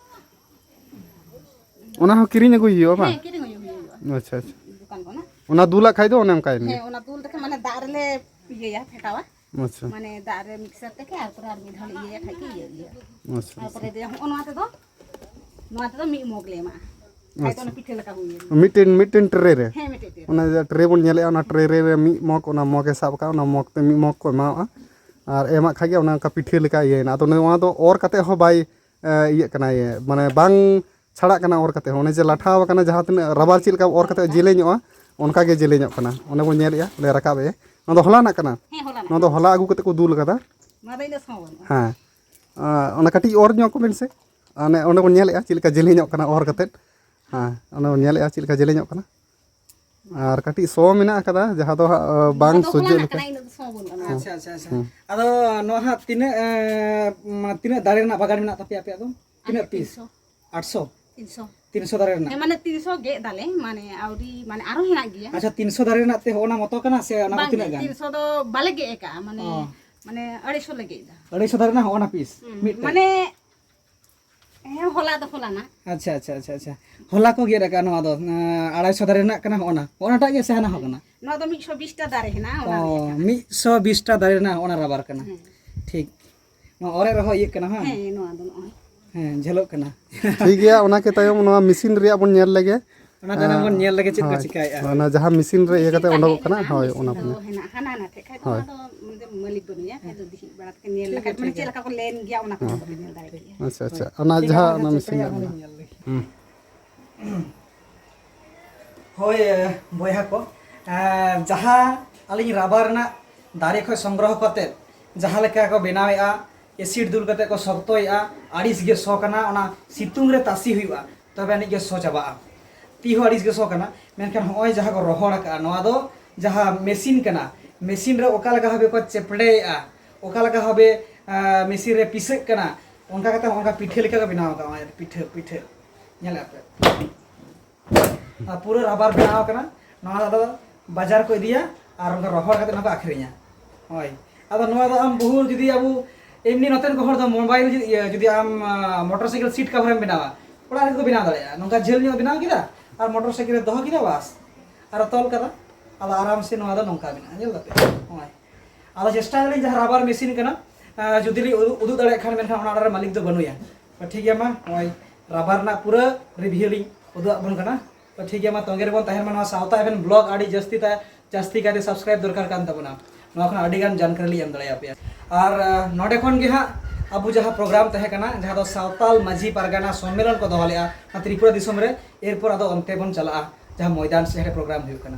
ᱚᱱᱟ ᱦᱚᱸ ᱠᱤᱨᱤᱧ ᱟᱹᱜᱩᱭ ᱦᱩᱭᱩᱜᱼᱟ ᱵᱟᱝ? ᱦᱮᱸ, ᱠᱤᱨᱤᱧ ᱟᱹᱜᱩᱭ ᱦᱩᱭᱩᱜᱼᱟ᱾ ᱟᱪᱪᱷᱟ, ᱟᱪᱪᱷᱟ᱾ ᱫᱚᱠᱟᱱ ᱠᱷᱚᱱᱟᱜ᱾ ᱚᱱᱟ ᱫᱩᱞᱟᱜ ᱠᱷᱟᱡ ᱫᱚ ᱚᱱᱮ ᱚᱱᱠᱟᱭᱮᱱ ᱜᱮ᱾ ᱦᱮᱸ, ᱚᱱᱟ ᱫᱩᱞ ᱞᱮᱠᱷᱟᱱ ᱢᱟᱱᱮ ᱫᱟᱜ ᱨᱮᱞᱮ ᱤᱭᱟᱹᱭᱟ, ᱯᱷᱮᱴᱟᱣᱟ᱾ ᱟᱪᱪᱷᱟ᱾ ᱢᱟᱱᱮ ᱫᱟᱜ ᱨᱮ ᱢᱤᱠᱥᱟᱨ ᱛᱮᱠᱮ ᱟᱨ ᱯᱚᱨᱮ ᱟᱨ ᱢᱤᱫ ᱫᱷᱟᱣ ᱞᱮ ᱤᱭᱟᱹᱭᱟ ᱠᱷᱟᱡ ᱜᱮ ᱤᱭᱟᱹ, ᱤᱭᱟᱹ᱾ ᱟᱪᱪᱷᱟ, ᱟᱨ ᱟᱪᱪᱷᱟ᱾ ᱯᱚᱨᱮ ᱫᱚ ᱦᱚᱸᱜᱼᱚ ᱱᱚᱣᱟ ᱛᱮᱫᱚ, ᱱᱚᱣᱟ ᱛᱮᱫᱚ ᱢᱤᱫ ᱢᱚᱜᱽ ᱞᱮ ᱮᱢᱟᱜᱼᱟ᱾ ᱠᱷᱟᱡ ᱫᱚ ᱟᱪᱪᱷᱟ᱾ ᱚᱱᱟ ᱯᱤᱴᱷᱟᱹ ᱞᱮᱠᱟ ᱦᱩᱭᱮᱱ᱾ ᱢᱤᱫᱴᱮᱱ, ᱢᱤᱫᱴᱮᱱ ᱴᱨᱮ ᱨᱮ? ᱦᱮᱸ, ᱢᱤᱫᱴᱮᱱ ᱴᱨᱮ ᱨᱮ᱾ ᱚᱱᱟ ᱡᱟ ᱴᱨᱮ ᱵᱚᱱ ᱧᱮᱞᱮᱜᱼᱟ, ᱚᱱᱟ ᱴᱨᱮ ᱨᱮ ᱢᱤᱫ ᱢᱚᱜᱽ, ᱚᱱᱟ ᱢᱚᱜᱽ ᱛᱮ ᱢᱤᱫ ᱢᱚᱜᱽ ᱠᱚ ᱮᱢᱟᱣᱟᱜᱼᱟ᱾ ᱟᱨ ᱮᱢᱟᱜ ᱠᱷᱟᱡ ᱜᱮ ᱚᱱᱮ ᱚᱱᱠᱟ ᱯᱤᱴᱷᱟᱹ ᱞᱮᱠᱟ ᱤᱭᱟᱹᱭᱮᱱᱟ᱾ ᱟᱫᱚ ᱱᱚᱣᱟ ᱫᱚ ᱚᱨ ᱠᱟᱛᱮ ᱦᱚᱸ ᱵᱟᱭ, ᱮ, ᱤᱭᱟᱹᱜ ᱠᱟᱱᱟ, ᱤᱭᱟᱹ, ᱢᱟᱱᱮ ᱵᱟᱝ ᱪᱷᱟᱲᱟᱜ ᱠᱟᱱᱟ ᱚᱨ ᱠᱟᱛᱮ ᱦᱚᱸ᱾ ᱚᱱᱮ ᱡᱮ ᱞᱟᱴᱷᱟᱣ ᱟᱠᱟᱱᱟ, ᱡᱟᱦᱟᱸ ᱛᱤᱱᱟᱹᱜ ᱨᱟᱵᱟᱨ ᱪᱮᱫ ᱞᱮᱠᱟ ᱚᱨ ᱠᱟᱛᱮ ᱡᱮᱞᱮᱧᱚᱜᱼᱟ, ᱚᱱᱠᱟ ᱜᱮ ᱡᱮᱞᱮᱧᱚᱜ ᱠᱟᱱᱟ᱾ ᱚᱱᱮ ᱵᱚᱱ ᱧᱮᱞᱮᱜᱼᱟ, ᱚᱸᱰᱮ ᱨᱟᱠᱟᱵ ᱮ᱾ ᱱᱚᱣᱟ ᱫᱚ ᱦᱚᱞᱟᱱᱟᱜ ᱠᱟᱱᱟ᱾ ᱦᱮᱸ, ᱦᱚᱞᱟᱱᱟᱜ ᱱᱚᱣᱟ ᱫᱚ ᱠᱟᱱᱟ᱾ ᱦᱚᱞᱟ ᱟᱹᱜᱩ ᱠᱟᱛᱮ ᱠᱚ ᱫᱩᱞ ᱠᱟᱫᱟ᱾ ᱱᱚᱣᱟ ᱫᱚ ᱤᱱᱟᱹᱜ ᱥᱚᱢᱚᱭ ᱵᱟᱹᱱᱩᱜᱼᱟ᱾ ᱦᱮᱸ᱾ ᱟᱸ, ᱚᱱᱟ ᱠᱟᱹᱴᱤᱡ ᱚᱨ ᱧᱚᱜ ᱠᱚ ᱵᱮᱱ ᱥᱮ᱾ ᱚᱱᱮ, ᱚᱸᱰᱮ ᱵᱚᱱ ᱧᱮᱞᱮᱜᱼᱟ ᱪᱮᱫ ᱞᱮᱠᱟ ᱡᱮᱞᱮᱧᱚᱜ ᱠᱟᱱᱟ ᱚᱨ ᱠᱟᱛᱮ᱾ ᱦᱮᱸ, ᱚᱸᱰᱮ ᱵᱚᱱ ᱧᱮᱞᱮᱜᱼᱟ ᱪᱮᱫ ᱞᱮᱠᱟ ᱡᱮᱞᱮᱧᱚᱜ ᱠᱟᱱᱟ᱾ ᱟᱨ ᱠᱟᱹᱴᱤᱡ ᱥᱚ ᱢᱮᱱᱟᱜ ᱟᱠᱟᱫᱟ, ᱡᱟᱦᱟᱸ ᱫᱚ ᱦᱟᱸᱜ, ᱟᱸ, ᱵᱟᱝ ᱱᱚᱣᱟ ᱫᱚ ᱥᱚᱡᱡᱮ ᱦᱚᱞᱟᱱᱟᱜ ᱞᱮᱠᱟ᱾ ᱠᱟᱱᱟ, ᱤᱱᱟᱹᱜ ᱫᱚ ᱥᱚ ᱵᱟᱹᱱᱩᱜᱼᱟ ᱱᱚᱣᱟ᱾ ᱟᱪᱪᱷᱟ, ᱟᱪᱪᱷᱟ, ᱟᱪᱪᱷᱟ᱾ ᱦᱩᱸ᱾ ᱟᱫᱚ ᱱᱚᱣᱟ ᱦᱟᱸᱜ ᱛᱤᱱᱟᱹᱜ, ᱮᱸ, ᱢᱟᱱᱮ ᱛᱤᱱᱟᱹᱜ ᱫᱟᱨᱮ ᱨᱮᱱᱟᱜ ᱵᱟᱜᱟᱱ ᱢᱮᱱᱟᱜ ᱛᱟᱯᱮᱭᱟ ᱟᱯᱮᱭᱟᱜ ᱫᱚ? ᱛᱤᱱᱟᱹᱜ ᱟᱞᱮ piece? ᱛᱤᱱᱥᱚ᱾ ᱟᱴᱥᱚ? ᱛᱤᱱᱥᱚ᱾ ᱛᱤᱱᱥᱚ ᱫᱟᱨᱮ ᱨᱮᱱᱟᱜ? ᱦᱮᱸ, ᱢᱟᱱᱮ ᱛᱤᱱᱥᱚ ᱜᱮᱫ ᱫᱟᱞᱮ, ᱢᱟᱱᱮ ᱟᱹᱣᱨᱤ, ᱢᱟᱱᱮ ᱟᱨᱦᱚᱸ ᱦᱮᱱᱟᱜ ᱜᱮᱭᱟ᱾ ᱟᱪᱪᱷᱟ, ᱛᱤᱱᱥᱚ ᱫᱟᱨᱮ ᱨᱮᱱᱟᱜ ᱛᱮ ᱦᱚᱸᱜᱼᱚ ᱱᱟ ᱢᱚᱛᱚ ᱠᱟᱱᱟ ᱥᱮ ᱚᱱᱟ ᱠᱚ ᱵᱟᱝ ᱛᱤᱱᱟᱹᱜ ᱜᱮ, ᱜᱟᱱ? ᱛᱤᱱᱥᱚ ᱫᱚ ᱵᱟᱞᱮ ᱜᱮᱫ ᱟᱠᱟᱜᱼᱟ, ᱢᱟᱱᱮ, ᱚ᱾ ᱢᱟᱱᱮ ᱟᱹᱲᱟᱹᱭᱥᱚ ᱞᱮ ᱜᱮᱫ ᱮᱫᱟ᱾ ᱟᱹᱲᱟᱹᱭᱥᱚ ᱫᱟᱨᱮ ᱨᱮᱱᱟᱜ ᱦᱚᱸᱜᱼᱚ ᱱᱟ piece? ᱦᱩᱸ, ᱢᱤᱫᱴᱮᱱ? ᱢᱟᱱᱮ, ᱦᱮᱸ, ᱦᱚᱞᱟ ᱫᱚ ᱦᱚᱞᱟᱱᱟ᱾ ᱟᱪᱪᱷᱟ, ᱟᱪᱪᱷᱟ, ᱟᱪᱪᱷᱟ, ᱟᱪᱪᱷᱟ᱾ ᱦᱚᱞᱟ ᱠᱚ ᱜᱮᱫ ᱟᱠᱟᱫ ᱱᱚᱣᱟ ᱫᱚ, ᱟᱸ, ᱟᱲᱟᱭᱥᱚ ᱫᱟᱨᱮ ᱨᱮᱱᱟᱜ ᱠᱟᱱᱟ ᱦᱚᱸᱜᱼᱚ ᱱᱟ᱾ ᱦᱚᱸᱜᱼᱚ ᱱᱟᱴᱟᱜ ᱜᱮ ᱥᱮ ᱦᱟᱱᱟ ᱦᱚᱸ ᱠᱟᱱᱟ? ᱱᱚᱣᱟ ᱫᱚ ᱢᱤᱫᱥᱚ ᱵᱤᱥ ᱴᱟ ᱫᱟᱨᱮ ᱦᱮᱱᱟᱜᱼᱟ, ᱚᱱᱟ ᱚ, ᱨᱮᱭᱟᱜ ᱠᱟᱱᱟ᱾ ᱢᱤᱫᱥᱚ ᱵᱤᱥ ᱴᱟ ᱫᱟᱨᱮ ᱨᱮᱱᱟᱜ ᱦᱚᱸᱜᱼᱚ ᱱᱟ rubber ᱠᱟᱱᱟ᱾ ᱦᱮᱸ᱾ ᱴᱷᱤᱠ᱾ ᱱᱚᱣᱟ ᱚᱨᱮᱡ ᱨᱮᱦᱚᱸ ᱤᱭᱟᱹᱜ ᱠᱟᱱᱟ, ᱦᱮᱸ? ᱦᱮᱸ, ᱱᱚᱣᱟ ᱫᱚ ᱱᱚᱜᱼᱚᱭ᱾ ᱦᱮᱸ, ᱡᱷᱟᱹᱞᱚᱜ ᱠᱟᱱᱟ᱾ ᱴᱷᱤᱠ ᱜᱮᱭᱟ, ᱚᱱᱟ ᱠᱮ ᱛᱟᱭᱚᱢ ᱱᱚᱣᱟ machine ᱨᱮᱭᱟᱜ ᱵᱚᱱ ᱧᱮᱞ ᱞᱮᱜᱮ᱾ ᱚᱱᱟ ᱛᱟᱭᱱᱚᱢ ᱵᱚᱱ ᱧᱮᱞ ᱞᱮᱜᱮ ᱪᱮᱫ ᱠᱚ ᱦᱳᱭ᱾ ᱪᱤᱠᱟᱹᱭᱮᱫᱼᱟ᱾ ᱚᱱᱟ ᱡᱟᱦᱟᱸ machine ᱨᱮ ᱤᱭᱟᱹ ᱠᱟᱛᱮ ᱢᱮᱥᱤᱱ ᱩᱰᱩᱠᱚᱜ ᱠᱟᱱᱟ, ᱦᱮᱱᱟᱜᱼᱟ, ᱦᱳᱭ, ᱢᱮᱥᱤᱱ ᱚᱱᱟ ᱫᱚ ᱠᱚ᱾ ᱦᱮᱱᱟᱜᱼᱟ, ᱦᱟᱱᱟ ᱦᱟᱱᱟ ᱴᱷᱮᱡ ᱠᱷᱟᱡ ᱫᱚ ᱦᱳᱭ᱾ ᱚᱱᱟ ᱫᱚ ᱢᱟᱱᱮ ᱢᱟᱹᱞᱤᱠ ᱵᱟᱹᱱᱩᱭᱟ, ᱠᱷᱟᱡ ᱫᱚ ᱫᱤᱠᱷᱤ ᱵᱟᱲᱟ ᱠᱟᱛᱮ ᱧᱮᱞ ᱴᱷᱤᱠ ᱞᱮᱠᱷᱟᱡ ᱜᱮᱭᱟ, ᱢᱟᱱᱮ ᱴᱷᱤᱠ ᱪᱮᱫ ᱜᱮᱭᱟ᱾ ᱞᱮᱠᱟ ᱠᱚ ᱞᱮᱱ ᱜᱮᱭᱟ, ᱚᱱᱟ ᱠᱚ ᱦᱮᱸ᱾ ᱵᱟᱞᱮ ᱧᱮᱞ ᱫᱟᱲᱮ ᱠᱮᱜᱼᱟ᱾ ᱟᱪᱪᱷᱟ, ᱟᱪᱪᱷᱟ, ᱚᱱᱟ ᱴᱷᱤᱠ ᱡᱟᱦᱟᱸ ᱜᱮᱭᱟ, ᱚᱱᱟ ᱚᱱᱟ machine ᱪᱤᱠᱟᱹᱭᱟ, ᱨᱮᱱᱟᱜ ᱚᱱᱟ ᱢᱮᱱᱟᱜᱼᱟ᱾ ᱧᱮᱞ ᱞᱮᱜᱮ᱾ ᱦᱩᱸ᱾ ᱦᱳᱭ, ᱵᱚᱭᱦᱟ ᱠᱚ, ᱮᱸ, ᱡᱟᱦᱟᱸ ᱟᱹᱞᱤᱧ rubber ᱨᱮᱱᱟᱜ ᱫᱟᱨᱮ ᱠᱷᱚᱱ ᱥᱚᱝᱜᱨᱚᱦᱚ ᱠᱟᱛᱮ ᱡᱟᱦᱟᱸ ᱞᱮᱠᱟ ᱠᱚ ᱵᱮᱱᱟᱣᱮᱫᱼᱟ, acid ᱫᱩᱞ ᱠᱟᱛᱮ ᱠᱚ ᱥᱚᱠᱛᱚᱭᱮᱫᱼᱟ, ᱟᱹᱲᱤᱥ ᱜᱮ ᱥᱚ ᱠᱟᱱᱟ, ᱚᱱᱟ ᱥᱤᱛᱩᱝ ᱨᱮ ᱛᱟᱥᱮ ᱦᱩᱭᱩᱜᱼᱟ, ᱛᱚᱵᱮ ᱟᱹᱱᱤᱡ ᱜᱮ ᱥᱚ ᱪᱟᱵᱟᱜᱼᱟ᱾ ᱛᱤ ᱦᱚᱸ ᱟᱹᱲᱤᱥ ᱜᱮ ᱥᱚ ᱠᱟᱱᱟ, ᱢᱮᱱᱠᱷᱟᱱ ᱦᱚᱸᱜᱼᱚᱭ ᱡᱟᱦᱟᱸ ᱠᱚ ᱨᱚᱦᱚᱲ ᱟᱠᱟᱫᱼᱟ, ᱱᱚᱣᱟ ᱫᱚ ᱡᱟᱦᱟᱸ machine ᱠᱟᱱᱟ, machine ᱨᱮ ᱚᱠᱟ ᱞᱮᱠᱟ ᱵᱷᱟᱵᱮ ᱠᱚ ᱪᱮᱯᱲᱮᱭᱮᱫᱼᱟ, ᱚᱠᱟ ᱞᱮᱠᱟ ᱵᱷᱟᱵᱮ, ᱟᱸ, machine ᱨᱮ ᱯᱤᱥᱟᱹᱜ ᱠᱟᱱᱟ, ᱚᱱᱠᱟ ᱠᱟᱛᱮ ᱦᱚᱸᱜᱼᱚᱭ ᱯᱤᱴᱷᱟᱹ ᱞᱮᱠᱟ ᱠᱚ ᱵᱮᱱᱟᱣ ᱟᱠᱟᱫᱼᱟ᱾ ᱱᱚᱜᱼᱚᱭ ᱯᱤᱴᱷᱟᱹ, ᱯᱤᱴᱷᱟᱹ ᱧᱮᱞᱮᱫᱼᱟ ᱯᱮ᱾ ᱟᱨ ᱯᱩᱨᱟᱹ rubber ᱵᱮᱱᱟᱣ ᱠᱟᱱᱟ᱾ ᱱᱚᱣᱟ ᱫᱚ ᱵᱟᱡᱟᱨ ᱠᱚ ᱤᱫᱤᱭᱟ ᱟᱨ ᱚᱱᱠᱟ ᱨᱚᱦᱚᱲ ᱠᱟᱛᱮ ᱚᱱᱟ ᱠᱚ ᱟᱹᱠᱷᱨᱤᱧᱟ᱾ ᱦᱳᱭ, ᱟᱫᱚ ᱱᱚᱣᱟ ᱫᱚ ᱟᱢ ᱵᱚᱦᱩ ᱡᱩᱫᱤ ᱟᱵᱚ ᱮᱢᱱᱤ ᱱᱚᱛᱮᱱ ᱠᱚ ᱦᱚᱲ ᱫᱚ mobile ᱡᱩᱫᱤ, ᱤᱭᱟᱹ, ᱡᱩᱫᱤ ᱟᱢ, ᱟᱸ, motorcycle seat cover ᱮᱢ ᱵᱮᱱᱟᱣᱟ, ᱚᱲᱟᱜ ᱨᱮᱜᱮ ᱠᱚ ᱵᱮᱱᱟᱣ ᱫᱟᱲᱮᱭᱟᱜᱼᱟ᱾ ᱱᱚᱝᱠᱟ ᱡᱷᱟᱹᱞ ᱧᱚᱜ ᱵᱮᱱᱟᱣ ᱠᱮᱫᱟ ᱟᱨ motorcycle ᱨᱮ ᱫᱚᱦᱚ ᱠᱮᱫᱟ, ᱵᱟᱥ, ᱟᱨ ᱛᱚᱞ ᱠᱟᱫᱟ᱾ ᱟᱫᱚ ᱟᱨᱟᱢ ᱥᱮ ᱱᱚᱣᱟ ᱫᱚ ᱱᱚᱝᱠᱟ ᱢᱮᱱᱟᱜᱼᱟ, ᱧᱮᱞ ᱫᱟᱯᱮ᱾ ᱦᱳᱭ, ᱟᱫᱚ ᱪᱮᱥᱴᱟᱭ ᱫᱟᱞᱤᱧ ᱡᱟᱦᱟᱸ rubber machine ᱠᱟᱱᱟ, ᱟᱸ, ᱡᱩᱫᱤ ᱞᱤᱧ ᱩᱫᱩᱜ, ᱩᱫᱩᱜ ᱫᱟᱲᱮᱭᱟᱜ ᱠᱷᱟᱱ, ᱢᱮᱱᱠᱷᱟᱱ ᱚᱱᱟ ᱚᱲᱟᱜ ᱨᱮ ᱢᱟᱹᱞᱤᱠ ᱫᱚ ᱵᱟᱹᱱᱩᱭᱟ᱾ ᱛᱚ ᱴᱷᱤᱠ ᱜᱮᱭᱟ, ᱢᱟ ᱱᱚᱜᱼᱚᱭ rubber ᱨᱮᱱᱟᱜ ᱯᱩᱨᱟᱹ review ᱞᱤᱧ ᱩᱫᱩᱜ ᱟᱫ ᱵᱚᱱ ᱠᱟᱱᱟ᱾ ᱛᱚ ᱴᱷᱤᱠ ᱜᱮᱭᱟ, ᱢᱟ ᱛᱚᱸᱜᱮ ᱨᱮᱵᱚᱱ ᱛᱟᱦᱮᱱ ᱢᱟ ᱱᱚᱣᱟ ᱥᱟᱶᱛᱟ ᱮᱵᱷᱮᱱ vlog ᱟᱹᱰᱤ ᱡᱟᱹᱥᱛᱤ ᱛᱮ, ᱡᱟᱹᱥᱛᱤ ᱠᱟᱭᱛᱮ subscribe ᱫᱚᱨᱠᱟᱨ ᱠᱟᱱ ᱛᱟᱵᱚᱱᱟ᱾ ᱱᱚᱣᱟ ᱠᱷᱚᱱ ᱟᱹᱰᱤ ᱜᱟᱱ ᱡᱟᱱᱠᱟᱨᱤ ᱞᱤᱧ ᱮᱢ ᱫᱟᱲᱮᱭᱟᱯᱮᱭᱟ᱾ ᱟᱨ, ᱟᱸ, ᱱᱚᱰᱮ ᱠᱷᱚᱱ ᱜᱮ ᱦᱟᱸᱜ ᱟᱵᱚ ᱡᱟᱦᱟᱸ program ᱛᱟᱦᱮᱸ ᱠᱟᱱᱟ, ᱡᱟᱦᱟᱸ ᱫᱚ ᱥᱟᱶᱛᱟᱞ ᱢᱟᱹᱡᱷᱤ ᱯᱟᱨᱜᱟᱱᱟ ᱥᱚᱢᱢᱮᱞᱚᱱ ᱠᱚ ᱫᱚᱦᱚ ᱞᱮᱫᱼᱟ ᱚᱱᱟ ᱛᱨᱤᱯᱩᱨᱟ ᱫᱤᱥᱚᱢ ᱨᱮ, ᱮᱨᱯᱚᱨ ᱟᱫᱚ ᱚᱱᱛᱮ ᱵᱚᱱ ᱪᱟᱞᱟᱜᱼᱟ, ᱡᱟᱦᱟᱸ ᱢᱚᱭᱫᱟᱱ ᱥᱮ ᱡᱟᱦᱟᱸ program ᱦᱩᱭᱩᱜ ᱠᱟᱱᱟ᱾